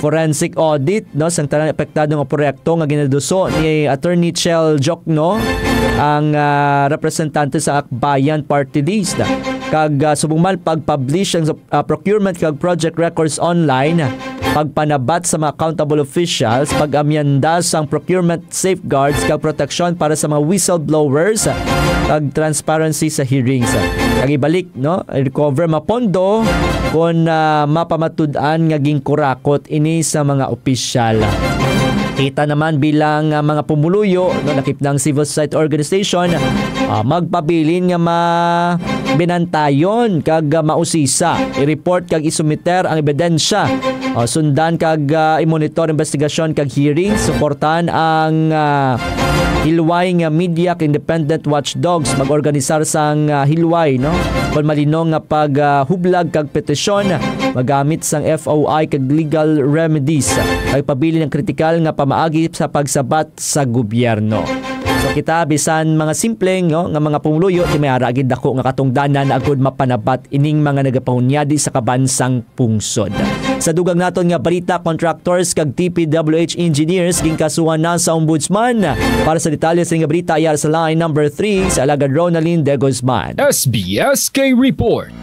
Forensic audit, no, sang tanan apektado nga proyekto nga ginaduso ni Attorney Chel Jokno, ang, ah, representante sa Akbayan Party List. Kag, ah, subong man pag-publish ang, ah, procurement kag project records online, pagpanabat sa mga accountable officials, pag-amyenda sang procurement safeguards kag proteksyon para sa mga whistleblowers, kag transparency sa hearings. Kag ibalik, no, recover mapondo kung, ah, mapamatud-an nga ginkurakot ini sa mga opisyal. Kita naman bilang, ah, mga pumuluyo, no, lakip na ang civil society organization, ah, magpabilin nga ma-, binantayon kag, ah, mausisa, i-report kag isumiter ang ebidensya, ah, sundan kag, ah, i-monitor investigasyon kag hearing, suportahan ang, ah, hilway nga media kag independent watchdogs, mag-organisar sang, ah, hilway, no? Kon malino nga pag, ah, hublag kag petisyon, magamit sang F O I kag legal remedies, kag pabilin ang kritikal nga pamaagi sa pagsabat sa gobyerno. So kita, bisan mga simpleng, no, nga mga pumuluyo, ti may ara gid dako nga katungdanan agud mapanabat ining mga nagapahunyadi sa kabansang pungsod. Sa dugang naton nga balita, contractors kag D P W H engineers ginkasuhan na sa Ombudsman. Para sa detalye sa nga balita, yara sa line number three, si Alagad Ronaldin de Guzman. S B S K Report.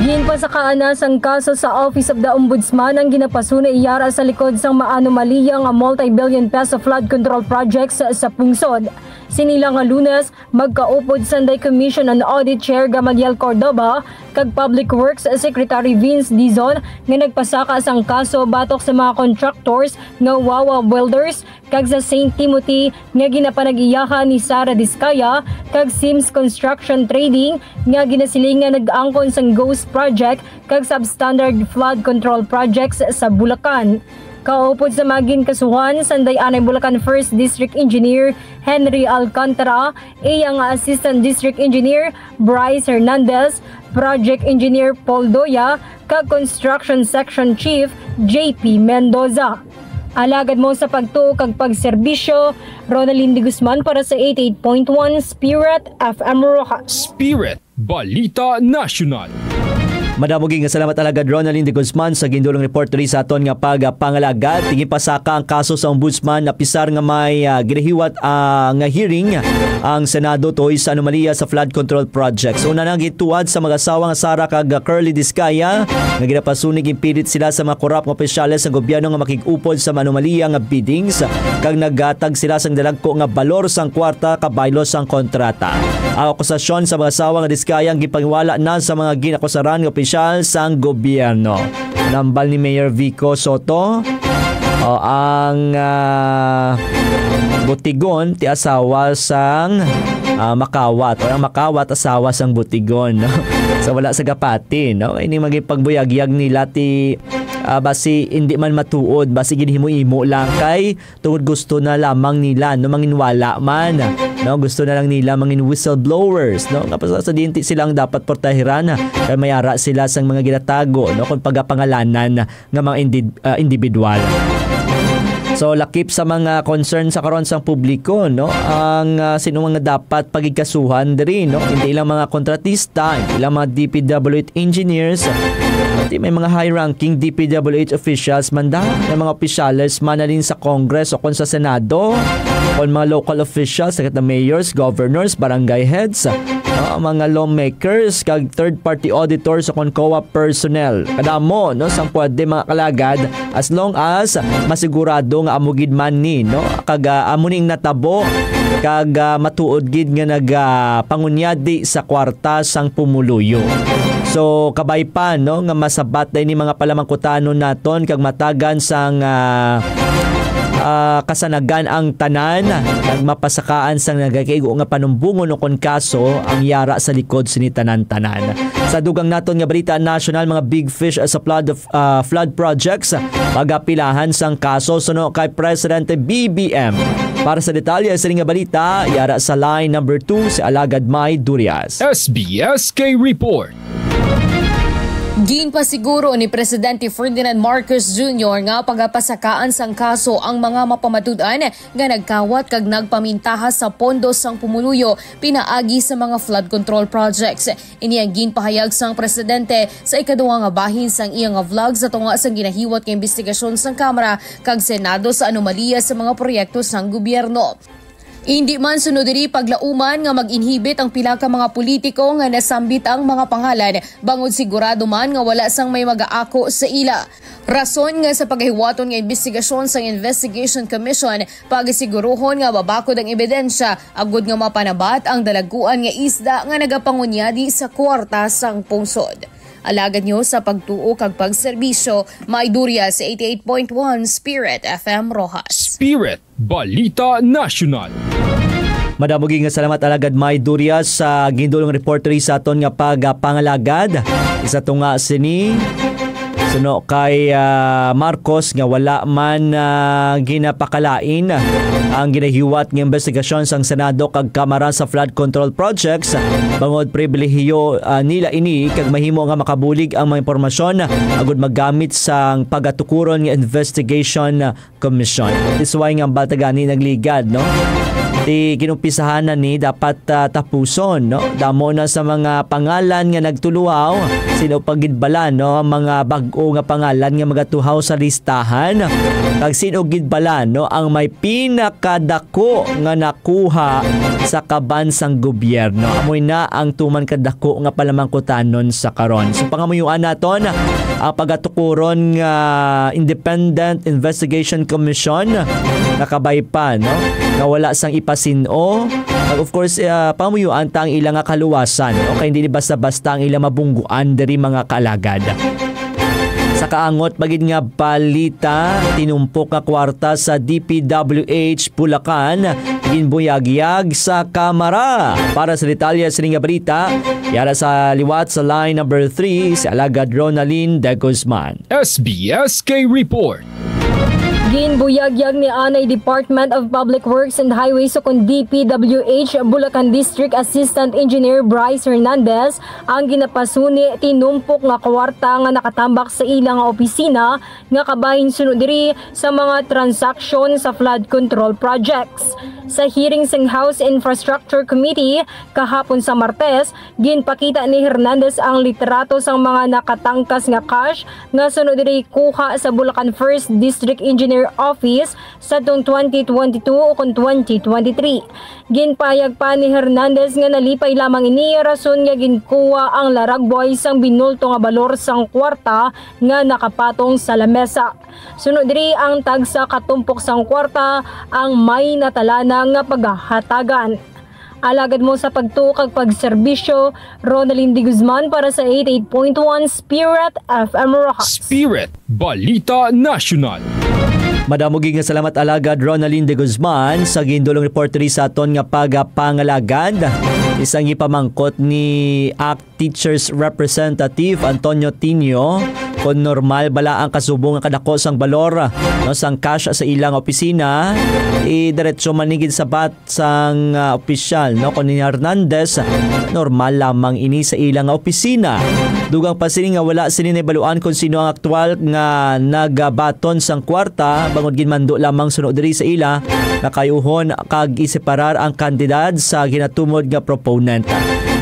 Ginpasakaan na sang kaso sa Office of the Ombudsman ang ginapasunay yara sa likod sang maanomaliya nga multi-billion peso flood control projects sa pungsod. Sini lang nga Lunes, magkaupod sanday Commission on Audit Chair Gamaliel Cordova kag Public Works Secretary Vince Dizon nga nagpasaka sang kaso batok sa mga contractors nga Wawa Builders kag sa Saint Timothy nga ginapanag-iyahan ni Sara Discaya kag Sims Construction Trading nga ginasiling nga nag-angkon sang ghost project kag substandard flood control projects sa Bulacan. Kaupod sa mga ginkasuhan, sanday anay Bulacan First District Engineer Henry Alcantara, iya nga Assistant District Engineer Bryce Hernandez, Project Engineer Paul Doya, kag Construction Section Chief J P Mendoza. Alagad mo sa pagtuo kag pagserbisyo, Ronaldin de Guzman para sa eighty-eight point one Spirit F M Rojas. Spirit Balita National. Madamo gid nga salamat, Alagad Ronaldin de Guzman, sa gindulong report diri sa aton nga pagpangalagad. Ginpasaka ang kaso sa Ombudsman, apisar nga may, ah, ginahiwat, ah, nga hearing ang Senado tuhoy sa anomalya sa flood control projects. Una na gituad sa mag-asawa nga Sara kag Curly Discaya nga ginapasunig ginpilit sila sa mga korap nga opisyales sa gobyerno nga makig-upod sa anomalya nga biddings kag naghatag sila sang dalagko nga balor sang kwarta kabaylo sang kontrata. Ang akusasyon sa mag-asawa nga Discaya ang gipangiwala na sa mga ginakusaran nga opisyal sang gobyerno. Nambal ni Mayor Vico Soto, o ang, ah, butigon ti asawa sang, ah, makawat, o ang makawat asawa sang butigon, no? So, wala sa gapati, no? Ini maging pagbuyagyag nila ti, ah, basi hindi man matuod, basi ginhimo-imo lang kay tungod gusto na lamang nila, no, manginwala man, no, gusto na lang nila mangin whistleblowers, no, nga sa, sa diin ti sila ang dapat portahiran, kay may ara sila sang mga ginatago, no, kung pagapangalanan nga mga indi-, ah, individual. So, lakip sa mga concern sa karon sang publiko, no, ang, ah, sino nga dapat pagigkasuhan diri, no, hindi lang mga kontratista, hindi lang mga D P W H engineers, pati may mga high-ranking D P W H officials man da, may mga opisyales man na din sa Congress o kon sa Senado, kon mga local officials, sa mayors, governors, barangay heads, no, mga lawmakers, kag third-party auditors o kon COA personnel. Kadamo, no, sang pwede, mga kalagad, as long as masigurado nga amo gid man ni, no, kag, ah, amo ning natabo, kag, ah, matuod gid nga nag, ah, pangunyadi sa kwarta sang pumuluyo. So, kabay pa, no, nga masabat na ini mga palamangkutanon naton kag matagan sang, ah, ah, kasanagan ang tanan, kag mapasakaan sang nagakaigo nga panumbongon o kon kaso ang yara sa likod sini tanan-tanan. Sa dugang naton nga balita nasyonal, mga big fish sa flood of, ah, flood projects, pagapilahan sang kaso suno kay Presidente B B M. Para sa detalye sa nga balita, yara sa line number two si Alagad May Durias. S B S K Report. Ginpasiguro ni Presidente Ferdinand Marcos Junior nga pagapasakaan sang kaso ang mga mapamatud-an nga nagkawat kag nagpamintaha sa pondo sang pumuluyo pinaagi sa mga flood control projects. Ini ang ginpahayag sang presidente sa ikaduha nga bahin sang iya nga vlog sa tunga sang ginahiwat nga imbestigasyon sang Kamara kag Senado sa anomalya sa mga proyekto sang gobyerno. Indi man sunod diri paglauman nga mag-inhibit ang pila ka mga politiko nga nasambit ang mga pangalan, bangod sigurado man nga wala sang may magaako sa ila. Rason nga sa pagahiwaton nga imbestigasyon sang Investigation Commission, pagisiguruhon nga mabakod ang ebidensya agud nga mapanabat ang dalagkuan nga isda nga nagapangunyadi sa kwarta sang pungsod. Alagad niyo sa pagtuo kag pagserbisyo, May Durias sa eighty-eight point one Spirit F M Roxas. Spirit Balita National. Madamo gid nga salamat, Alagad May Durias, sa gindulong report diri sa aton nga pagpangalagad. Isa to nga sini, suno kay, ah, Marcos, nga wala man, ah, ginapakalain ang ginahiwat nga investigasyon sang Senado kag Kamara sa flood control projects, bangod pribilehiyo, ah, nila ini kag mahimo nga makabulig ang mga impormasyon agud magamit sang pagatukuron nga investigation Commission. This why nga ang balita gani nagligad, no? ti ginumpisahan na ni dapat, ah, tapuson, no? Damo na sa mga pangalan nga nagtuluhaw, sino pa gid bala, no? Ang mga bag-o nga pangalan nga magatuhaw sa listahan, kag sino gid bala, no, ang may pinakadako nga nakuha sa kaban sang gobyerno? Amoy na ang tuman kadako nga palamangkutanon sa karon. So, pangamuyuan naton ang pagatukuron nga Independent Investigation Commission nakabay pa, no? Nga wala sang ipasin-o. Kag of course, ah, pamuyuan ta ang ila nga kaluwasan, no? Kay hindi ni basta-basta ang ila mabungguan diri, mga kaalagad. Sa kaangot pa gid nga balita, tinumpok nga kwarta sa D P W H Bulacan ginbuyagyag sa Kamara. Para sa detalye sini nga balita, yara sa liwat sa line number three, si Alagad Ronaldin de Guzman. S B S K Report. Ginbuyagyag ni anay Department of Public Works and Highways, ukon D P W H, Bulacan District Assistant Engineer Bryce Hernandez ang ginapasuni tinumpok nga kwarta nga nakatambak sa ila nga opisina nga kabahin suno diri sa mga transaksyon sa flood control projects. Sa hearing sang House Infrastructure Committee kahapon sa Martes, ginpakita ni Hernandez ang litrato sang mga nakatangkas nga cash nga suno diri kuha sa Bulacan First District Engineer Office sadtong twenty twenty-two ukon twenty twenty-three. Ginpahayag pa ni Hernandez nga nalipay lamang ini rason nga ginkuha ang laragway sang binulto nga balor sang kwarta nga nakapatong sa lamesa. Suno diri, ang tagsa ka tumpok sang kwarta ang may natalana nga paghahatagan. Alagad mo sa pagtuo kag pagserbisyo, Ronaldin de Guzman para sa eighty-eight point one Spirit F M Rojas. Spirit Balita National. Madamo gid nga salamat, Alagad Ronaldin de Guzman, sa gindulong report diri sa aton nga pagpangalagad. Isang ipamangkot ni Act Teachers Representative Antonio Tinio, kung normal bala ang kasubong nga kadako sang balor, no, sang cash sa ilang opisina, i diretso man ni ginsabat sang, ah, opisyal, no, kung ni Hernandez, normal lamang ini sa ilang opisina. Dugang pa sini nga wala sini nahibaluan kung sino ang aktual nga nagabaton sang kwarta, bangod ginmando lamang suno diri sa ila nga kayuhon kag iseparar ang kandidad sa ginatumod nga proponent.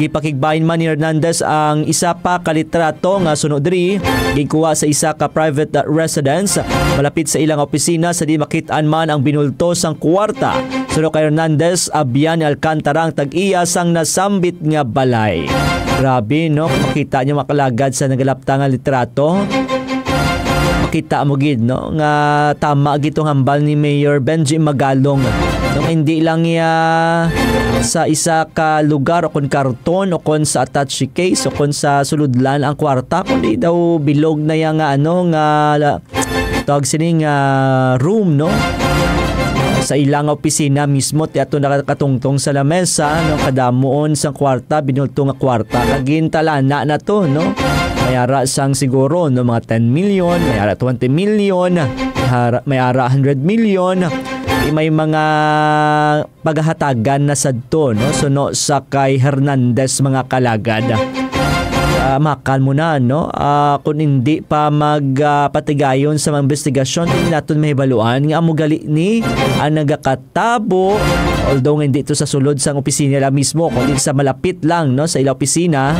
Gipakigbahin man ni Hernandez ang isa pa ka litrato nga suno diri, ginkuha sa isa ka private residence malapit sa ilang opisina, sa di makit-an man ang binulto sang kwarta. Suno kay Hernandez, abyan ni Alcantara ang tag-iya sang nasambit nga balay. Grabe, no? Kung makita niyo, mga kaalagad, sa nagalapta nga litrato, makita mo gid, no, nga tama gid tong hambal ni Mayor Benji Magalong, no, nga hindi lang iya sa isa ka lugar o kon karton o kon sa attache case o kon sa sulodlan ang kwarta, kundi daw bilog na iya nga, ano, nga la-, tawag sini nga room, no? Sa ilang opisina mismo, ti ato nakatungtong sa lamesa, no, kadamuon sang kwarta, binulto nga kwarta, kag gintalana na to, no? May ara sang siguro, no, mga ten million, may ara twenty million, may ara, may ara hundred million, di may mga paghahatagan na sadto, no? Suno sa kay Hernandez, mga kaalagad. Ah, makan mo na, no? Ah, kung hindi pa mag, ah, patigayon sa mga investigasyon, hindi naton mahibaluan nga amo gali ni ang nagakatabo, although nga hindi to sa sulod sang opisina nila mismo, kundi sa malapit lang, no, sa ila opisina.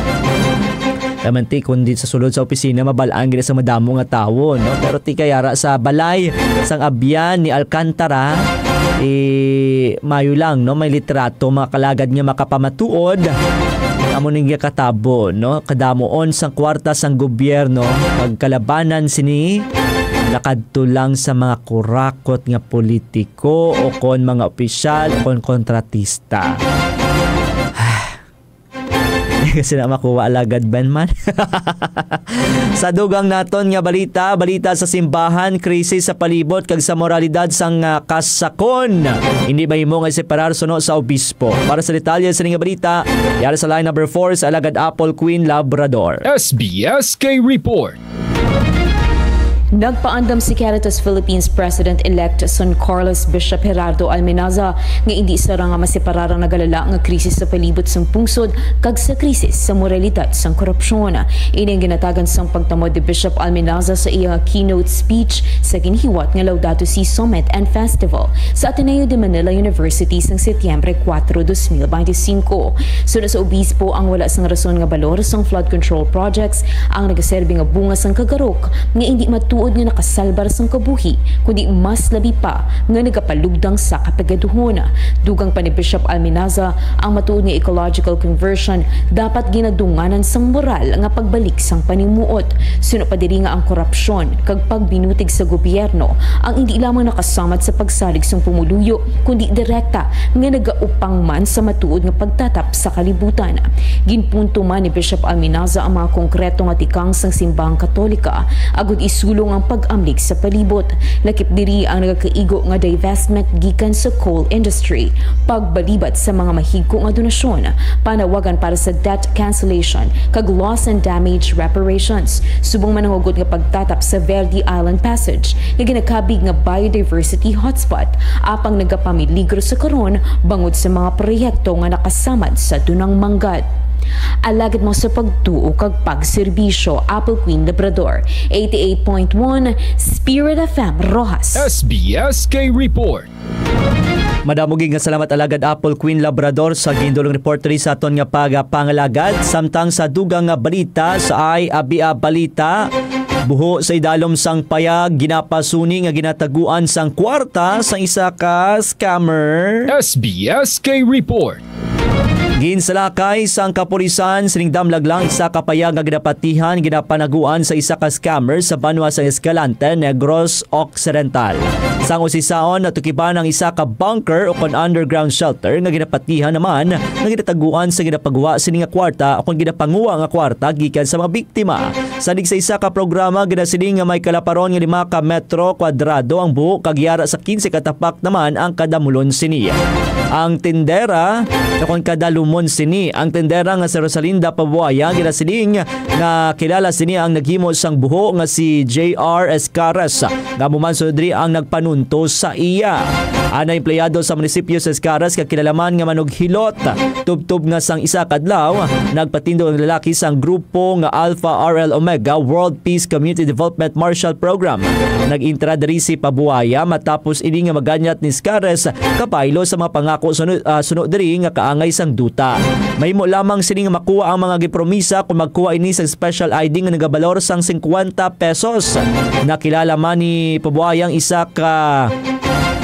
Naman ti, kung di sa sulod sa opisina, mabalaan gid sa madamo nga tawo, no? Pero ti kay ara sa balay sang abyan ni Alcantara, eh, mayo lang, no? May litrato, mga kaalagad, nga makapamatuod. Amo ning gakatabo, no? Kadamuon sang kwarta sang gobyerno, pagkalabanan sini, nakadto lang sa mga kurakot nga politiko o kon mga opisyal o kon kontratista. Kasi na makuha, alagad man man. Sa dugang naton nga balita, balita sa simbahan, krisis sa palibot kag sa moralidad sang, ah, kasakon. Hindi mahimo nga separar suno sa obispo. Para sa detalye sa nga balita, yara sa line number four sa Alagad Apple Queen Labrador. S B S K Report. Nagpaandam si Caritas Philippines President-elect San Carlos Bishop Gerardo Almenaza nga indi sara nga maseparar ang nagalala nga krisis sa palibot sang pungsod kag sa krisis sa moralidad sang korupsyon. Ini ang ginatagan sang pagtamod ni Bishop Almenaza sa iya nga keynote speech sa ginhiwat nga Laudato Si Summit and Festival sa Ateneo de Manila University sang Setyembre kuwatro, dos mil benti singko. Suno sa obispo, ang wala sang rason nga balor sang flood control projects ang nagaserbi nga bunga sang kagarok nga indi matuod nga nakasalbar sang kabuhi, kundi mas labi pa nga nagapalugdang sa kapigaduhon. Dugang pa ni Bishop Alminaza, ang matuod nga ecological conversion dapat ginadunganan sang moral nga pagbalik sang panimuot. Suno pa diri nga ang korupsyon kag pagbinutig sa gobyerno ang indi lamang nakasamat sa pagsalig sang pumuluyo, kundi direkta nga nagaupang man sa matuod nga pagtatap sa kalibutan. Ginpunto man ni Bishop Alminaza ang mga konkreto nga tikang sang simbahang Katolika agud isulong ang pag-amlig sa palibot, lakip diri ang nagakaigo nga divestment gikan sa coal industry, pagbalibad sa mga mahigko nga donasyon, panawagan para sa debt cancellation, kag loss and damage reparations, subong man ang hugot nga pagtatap sa Verde Island Passage nga ginakabig nga biodiversity hotspot, apang nagapamiligro sa karon bangod sa mga proyekto nga nakasamad sa dunang manggad. Alagad mo sa pagtuo kag pagserbisyo, Apple Queen Labrador, eighty-eight point one Spirit F M Roxas. S B S K Report. Madamo gid nga salamat, Alagad Apple Queen Labrador, sa gindulong report diri sa aton nga pagapangalagad. Samtang sa dugang nga balita, sa ay abia balita, buho sa idalom sang payag ginapasuni nga ginataguan sang kwarta sa isa ka scammer. S B S K Report. Ginsalakay sang kapulisan sining damlag lang isa ka payag nga ginapatihan, ginapanaguan sa isa ka scammer sa banwa sa Escalante, Negros Occidental. Sang usisaon, natukiban ang isa ka bunker o kon underground shelter nga ginapatihan naman nga ginataguan sa ginapagwa sini nga kwarta o kon ginapanguha nga kwarta gikan sa mga biktima. Sadig sa isa ka programa, ginasiling nga may kalaparon nga lima ka metro kwadrado ang buho kag yara sa kinse ka tapak naman ang kadamulon sini. Ang tindera, o kon kadalumon sini, ang tindera nga si Rosalinda Pabuaya, ginasiling nga kilala sini ang naghimo sang buho nga si J R Escares, nga amo man sunod diri ang nagpanuntos sa iya. Ana empleyado sa munisipyo sa Escares nga kilala man nga manughilot. Tubtob nga sang isa ka adlaw, nagpatindog ang lalaki sang grupo nga Alpha R L Omega World Peace Community Development Marshall Program. Nag-intra diri si Pabuaya matapos ini nga maganyat ni Scares kabaylo sa mga pangako suno, ah, suno diri nga kaangay sang duta. Mahimo lamang sini nga makuha ang mga gipromisa kung magkuha ini sa special I D nga nagabalor sang singkwenta pesos. Nakilala man ni Pabuaya ang isa ka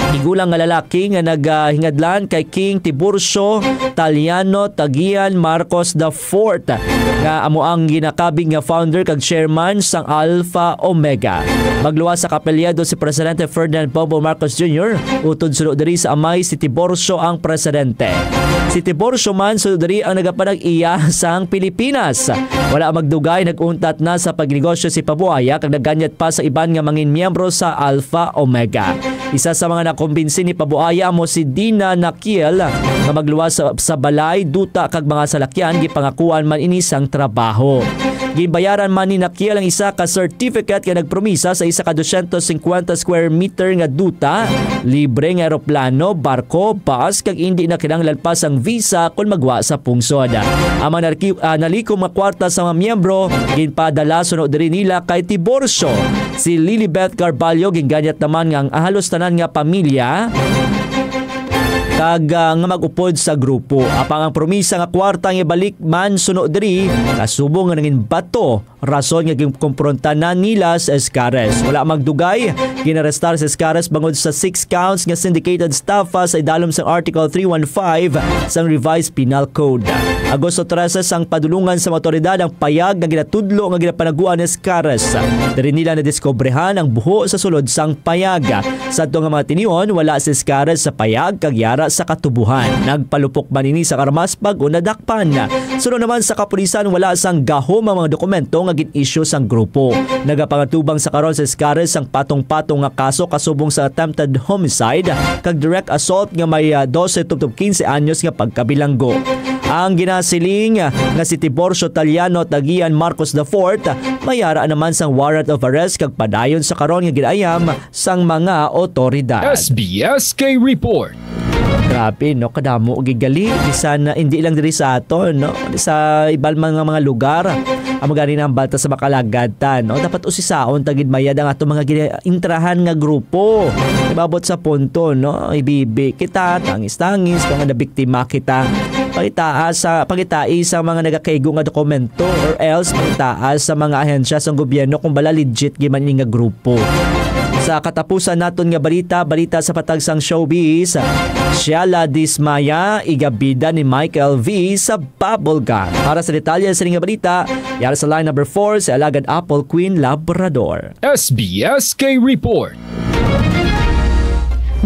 tigulang nga lalaki nga nagahingadlan kay King Tiburcio Taliano Tagian Marcos the fourth, nga amo ang ginakabig nga founder kag chairman sang Alpha Omega. Magluwas sa kapelyado si Presidente Ferdinand Bongbong Marcos Junior, utod suno diri sa amay si Tiburcio ang presidente. Si Tiburcio man suno diri ang nagapanag-iya sang Pilipinas. Wala magdugay, nag-untat na sa pagnegosyo si Pabuaya kag naganyat pa sa iban nga mangin miyembro sa Alpha Omega. Isa sa mga nakumbinsi ni Pabuaya amo si Dina Nakiel nga magluwas sa, sa balay, duta kag mga salakyan. Gipangakuan man ini sang trabaho. Ginbayaran man ni Nakiel ang isa ka certificate nga nagpromisa sa isa ka dosyentos singkwenta square meter nga duta, libre nga eroplano, barko, bus, kag indi na kinahanglan pa sang visa kon magwa sa pungsod. Ang mga narki-, ah, nalikom nga kwarta sa mga miyembro ginpadala suno diri nila kay Tiburcio. Si Lilibeth Carballo ginganyat naman nga ang halos tanan nga pamilya kag, ah, nga mag-upod sa grupo. Apang ang promisa nga kwarta nga ibalik man suno diri, kasubong nga nangin bato, rason nga ginkompronta na nila si Escares. Wala magdugay, ginarestar si Escares bangod sa six counts nga syndicated estafa sa idalom sang Article three one five sang Revised Penal Code. Agosto trese sang padulungan sa mga awtoridad ang payag nga ginatudlo nga ginapanaguan ni Escares. Diri nila nadiskobrehan ang buho sa sulod sang payag. Sa ato nga mga tinion, wala si Escares sa payag kag yara sa katubuhan. Nagpalupok man ini sa armas bag-o nadakpan. Suno naman sa kapulisan, wala sang gahom ang mga dokumento nga gin-issue sang grupo. Nagapangatubang sa karon si Escares sang patong-patong nga kaso kasubong sa attempted homicide kag direct assault nga may, ah, dose tubtob kinse anyos nga pagkabilanggo. Ang ginasiling nga si Tiburcio Taliano Tagian Marcos the fourth may ara naman sang warrant of arrest kag padayon sa karon nga ginaayam sang mga otoridad. S B S K Report. Grabe, no? Kadamo gigali. Bisan, ah, hindi lang diri sa aton, no? Sa iban man nga mga lugar, amo gani na ang balta sa makalagatan, no? Dapat usisaon ta gid mayad ang ato mga gina-, intrahan nga grupo. Ibabot sa punto, no? Ibibi kita, tangis-tangis, kung nabiktima kita. Pangitaa sa, pangitai sa mga nagakaigo nga dokumento, or else pangitaa sa mga ahensya sa gobyerno kung bala legit gid man ini nga grupo. Sa katapusan naton nga balita, balita sa patag sang showbiz, Shella Dismaya, igabida ni Michael V sa Bubble Gang. Para sa detalye sa nga balita, yara sa line number four, si Alagad Apple Queen Labrador. S B S K Report.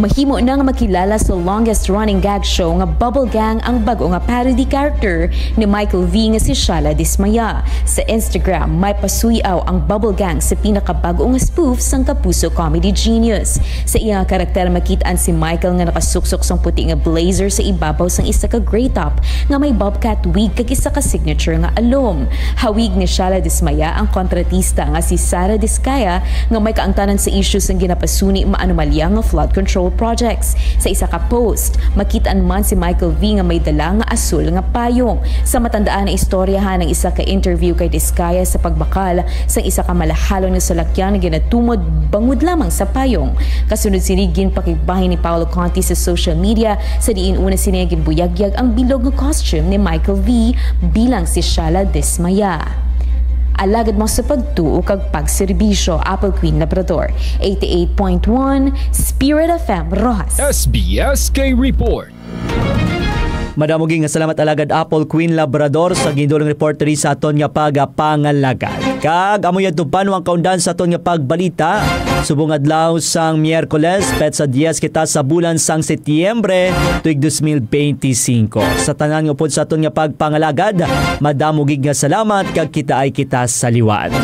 Mahimo na nga makilala sa longest running gag show nga Bubble Gang ang bag-o nga parody character ni Michael V nga si Shella Dismaya. Sa Instagram, may pasuy-aw ang Bubble Gang sa pinakabag-o nga spoof sang Kapuso Comedy Genius. Sa iya nga karakter, makit-an si Michael nga nakasuksok sang puti nga blazer sa ibabaw sang isa ka gray top nga may bobcat wig kag isa ka signature nga alom. Hawig ni Shella Dismaya ang kontratista nga si Sara Discaya nga may kaangtanan sa isyu sang ginapasuni maanomalya nga flood control projects. Sa isa ka post, makit-an man si Michael V nga may dala nga asul nga payong. Sa matandaan na istoryahan ang isa ka interview kay Discaya sa pagbakal sang isa ka malahalon nga salakyan nga ginatumod bangod lamang sa payong. Kasunod sini, ginpakigbahin ni Paolo Conti sa social media sa diin una sini nga ginbuyagyag ang bilog nga costume ni Michael V bilang si Shella Dismaya. Alagad mo sa pagtuo kag pagserbisyo, Apple Queen Labrador, eighty-eight point one Spirit F M Roxas. S B S K Report. Madamo gid nga salamat, Alagad Apple Queen Labrador, sa gindulong report diri sa aton nga pagapangalagad. Kag amo yadto pa ang kaundan sa aton nga pagbalita. Subong adlaw sang Miyerkules, petsa diyes kita sa bulan sang Setyembre, tuig dos mil benti singko. Sa tanan nga upod sa aton nga pagpangalagad, madamo gid nga salamat kag kitaay kita sa liwat.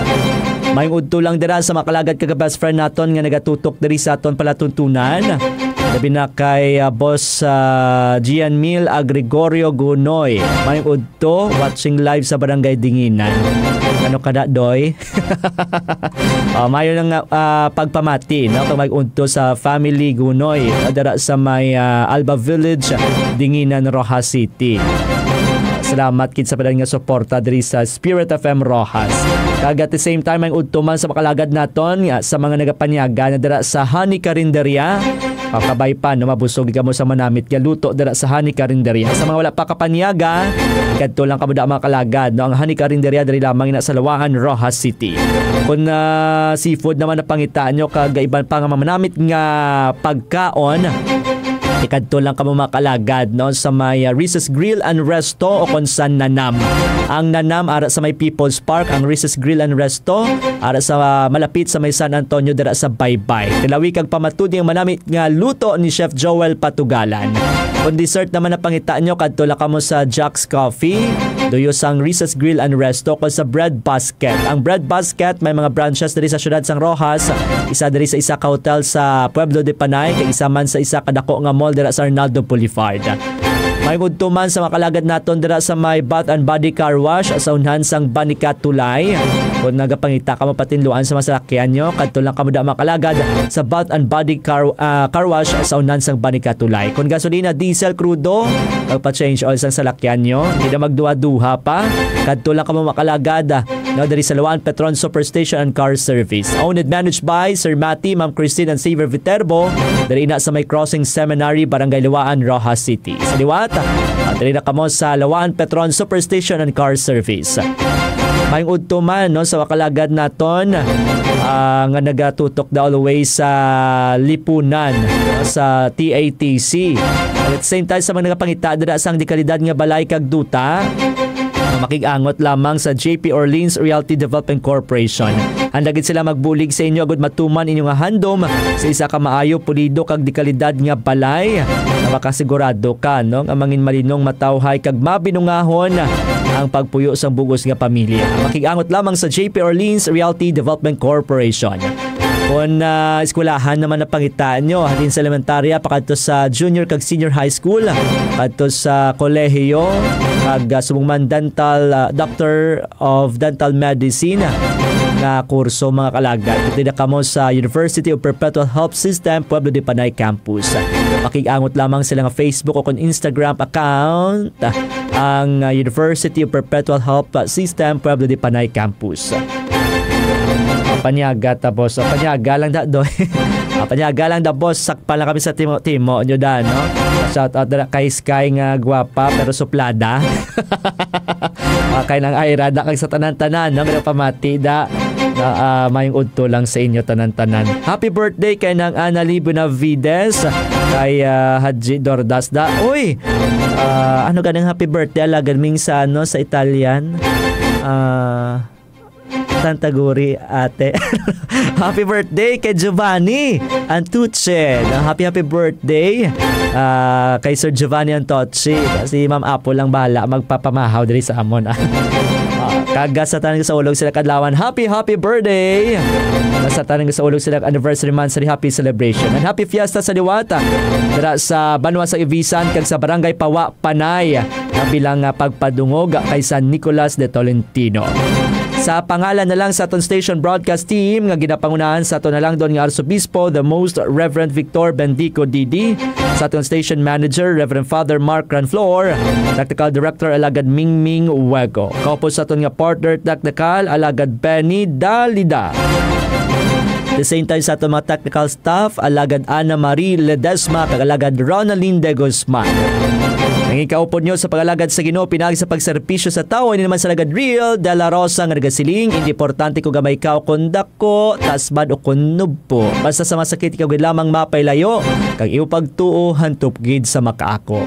Mayong udto lang dira sa makalagad kag best friend naton nga nagatutok diri sa aton palatuntunan. Labi na kay, ah, Boss, ah, Gian Mil Agregorio Gunoy. Mayong udto, watching live sa Barangay Dinginan. Ano ka na, Doy? Ah, mayo lang nga, ah, pagpamati, no? Kag mayong udto sa family Gunoy, dira sa may, ah, Alba Village, Dinginan, Roxas City. Salamat gid sa padayon nga suporta diri sa Spirit F M Roxas. Kag at the same time, mayong udto man sa makalagad naton nga sa mga nagapanyaga na dira sa Honey Carinderia. Pakabay pa, no, mabusog kamo sa manamit nga luto dira sa Honey Carinderia. Sa mga wala pa kapanyaga, kadto lang kamo da, mga kalagad, no? Ang Honey Carinderia diri lamang na sa Laua-an, Roxas City. Kung, ah, seafood naman ang pangita nyo, kag iban pa nga mamanamit nga pagkaon, ikadto lang kamo, mga kalagad, no, sa may, ah, Risa's Grill and Resto o kon sa Nanam. Ang Nanam ara sa may People's Park, ang Risa's Grill and Resto ara sa, ah, malapit sa may San Antonio dira sa Baybay. Tilawi kag pamatud-i ang manamit nga luto ni Chef Joel Patugalan. Kung dessert naman ang pangita nyo, kadto lang kamo sa Jack's Coffee, duyo sang Risa's Grill and Resto, kon sa Bread Basket. Ang Bread Basket may mga branches diri sa siyudad sang Roxas, isa diri sa isa ka hotel sa Pueblo de Panay, kag isa man sa isa ka dako nga mall dira sa Arnaldo Boulevard. Mayong udto man sa mga kalagad naton dira sa may Bath and Body Car Wash sa unhan sang Banica Tulay. Kung nagapangita kamo patinluan sa mga salakyan nyo, kadto lang kamo da, mga kalagad, sa Bath and Body Car, ah, Car Wash sa unhan sang Banica Tulay. Kung gasolina, diesel, crudo, magpa-change oil sang salakyan nyo, hindi na magduha-duha pa. Kadto lang kamo, mga kalagad, no, diri sa Laua-an Petron Superstation and Car Service. Owned and managed by Sir Matty, Ma'am Christine, and Xavier Viterbo. Diri na sa may Crossing Seminary, Barangay Laua-an, Roxas City. Sa liwat, ah, diri na kamo sa Laua-an Petron Superstation and Car Service. Mayong udto man, no, sa makalagad naton, ah, nga nagatutok da always sa Lipunan, no, sa T A T C. At the same time, sa mga nagapangita dira sang dekalidad nga balay kag duta, makig-angot lamang sa J P Orleans Realty Development Corporation. Handa gid sila magbulig sa inyo agud matuman inyo nga handom sa isa ka maayo, pulido, kag dekalidad nga balay nga makasigurado ka, no, nga mangin malinong, matawhay, kag mabinungahon ang pagpuyo sang bug-os nga pamilya. Makig-angot lamang sa J P Orleans Realty Development Corporation. Kung, ah, eskwelahan naman ang pangitaan nyo, halin sa elementarya pakadto sa junior kag senior high school, kadto sa kolehiyo, kag, ah, subong man dental, ah, Doctor of Dental Medicine nga kurso, mga kalagad. Diri na kamo sa University of Perpetual Help System, Pueblo de Panay Campus. Makig-angot lamang sila nga Facebook o kon Instagram account, ang, ah, University of Perpetual Help System, Pueblo de Panay Campus. Panyaga ta, boss. O, panyaga lang da, Doy. Ah, panyaga lang da, boss. Sakpan lang kami sa timo-timo nyo da, no? Shout out na kay Sky nga gwapa pero suplada. Ah, kay Nang Ira da, kag sa tanan-tanan, no? Pero pamati da. Na, ah, mayong udto lang sa inyo tanan-tanan. Happy birthday kay Nang Annalie Benavides, kay, ah, Haji Dordas da. Uy! Ah, ano ganing happy birthday? Alagad ming sa, ano, sa Italian? Ah, Tantaguri, ate. Happy birthday kay Giovanni Antuche. Na happy, happy birthday, ah, kay Sir Giovanni Antuche. Si Ma'am Apo lang bahala magpapamahaw diri sa amon. Ah, kag sa tanan sa ulog sila kadlawan, happy, happy birthday. Sa tanan sa ulog sila anniversary, monthsary, happy celebration. And happy fiesta sa liwata. Dira sa Banwa sa Ibisan kag sa Barangay Pawa, Panay, nga bilang, ah, pagpadungog kay San Nicolas de Tolentino. Sa pangalan na lang sa aton station broadcast team nga ginapangunahan sa aton halangdon nga Arsobispo, the Most Reverend Victor Bendico D D, sa aton station manager, Reverend Father Mark Ranflor, technical director, Alagad Mingming Wego. Kaupod sa aton nga partner technical, Alagad Benny Dalida. The same time sa aton mga technical staff, Alagad Ana Marie Ledesma, kag Alagad Ronaldin de Guzman. Nangikaupod nyo sa pag-alagad sa Ginoo, pinagi sa pagserbisyo sa tawo, ini naman sa Alagad Real de la Rosa nga nagasiling, "Hindi importante kung gamay ka o kung dako, tasbad o kung nubpo. Basta sa masakit, ikaw gid lamang mapailayo, kag imo pagtuo hantop gid sa makaako."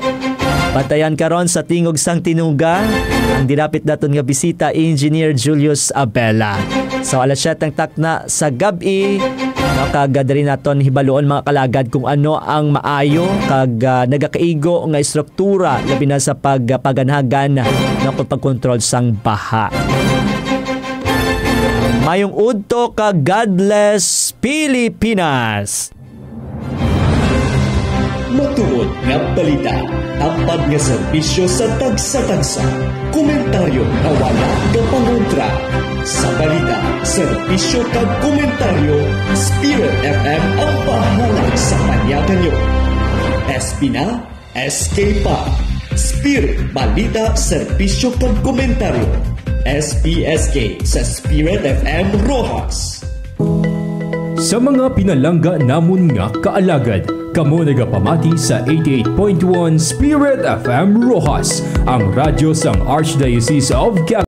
Bantayan karon sa tingog sang tinuga ang dinapit naton nga bisita, Engineer Julius Abela. So, alas siyete ang takna sa gab-i, no, kag diri naton hibaluon, mga kalagad, kung ano ang maayo kag, ah, nagakaigo nga estruktura, labi na sa pagpaganagan, no, kag pagkontrol sang baha. Mayong udto kag God bless Pilipinas! Matuod nga balita, tampad nga serbisyo sa tagsa-tagsa. Komentaryo nga wala gapangontra. Sa balita, serbisyo kag komentaryo, Spirit F M ang bahala sa panyakan nyo. S P na, S K pa. Spirit, balita, serbisyo kag komentaryo. S P S K sa Spirit F M Roxas. Sa mga pinalangga namon nga kaalagad, kamo nagapamati sa eighty-eight point one Spirit F M Roxas, ang radyo sang Archdiocese of Quezon.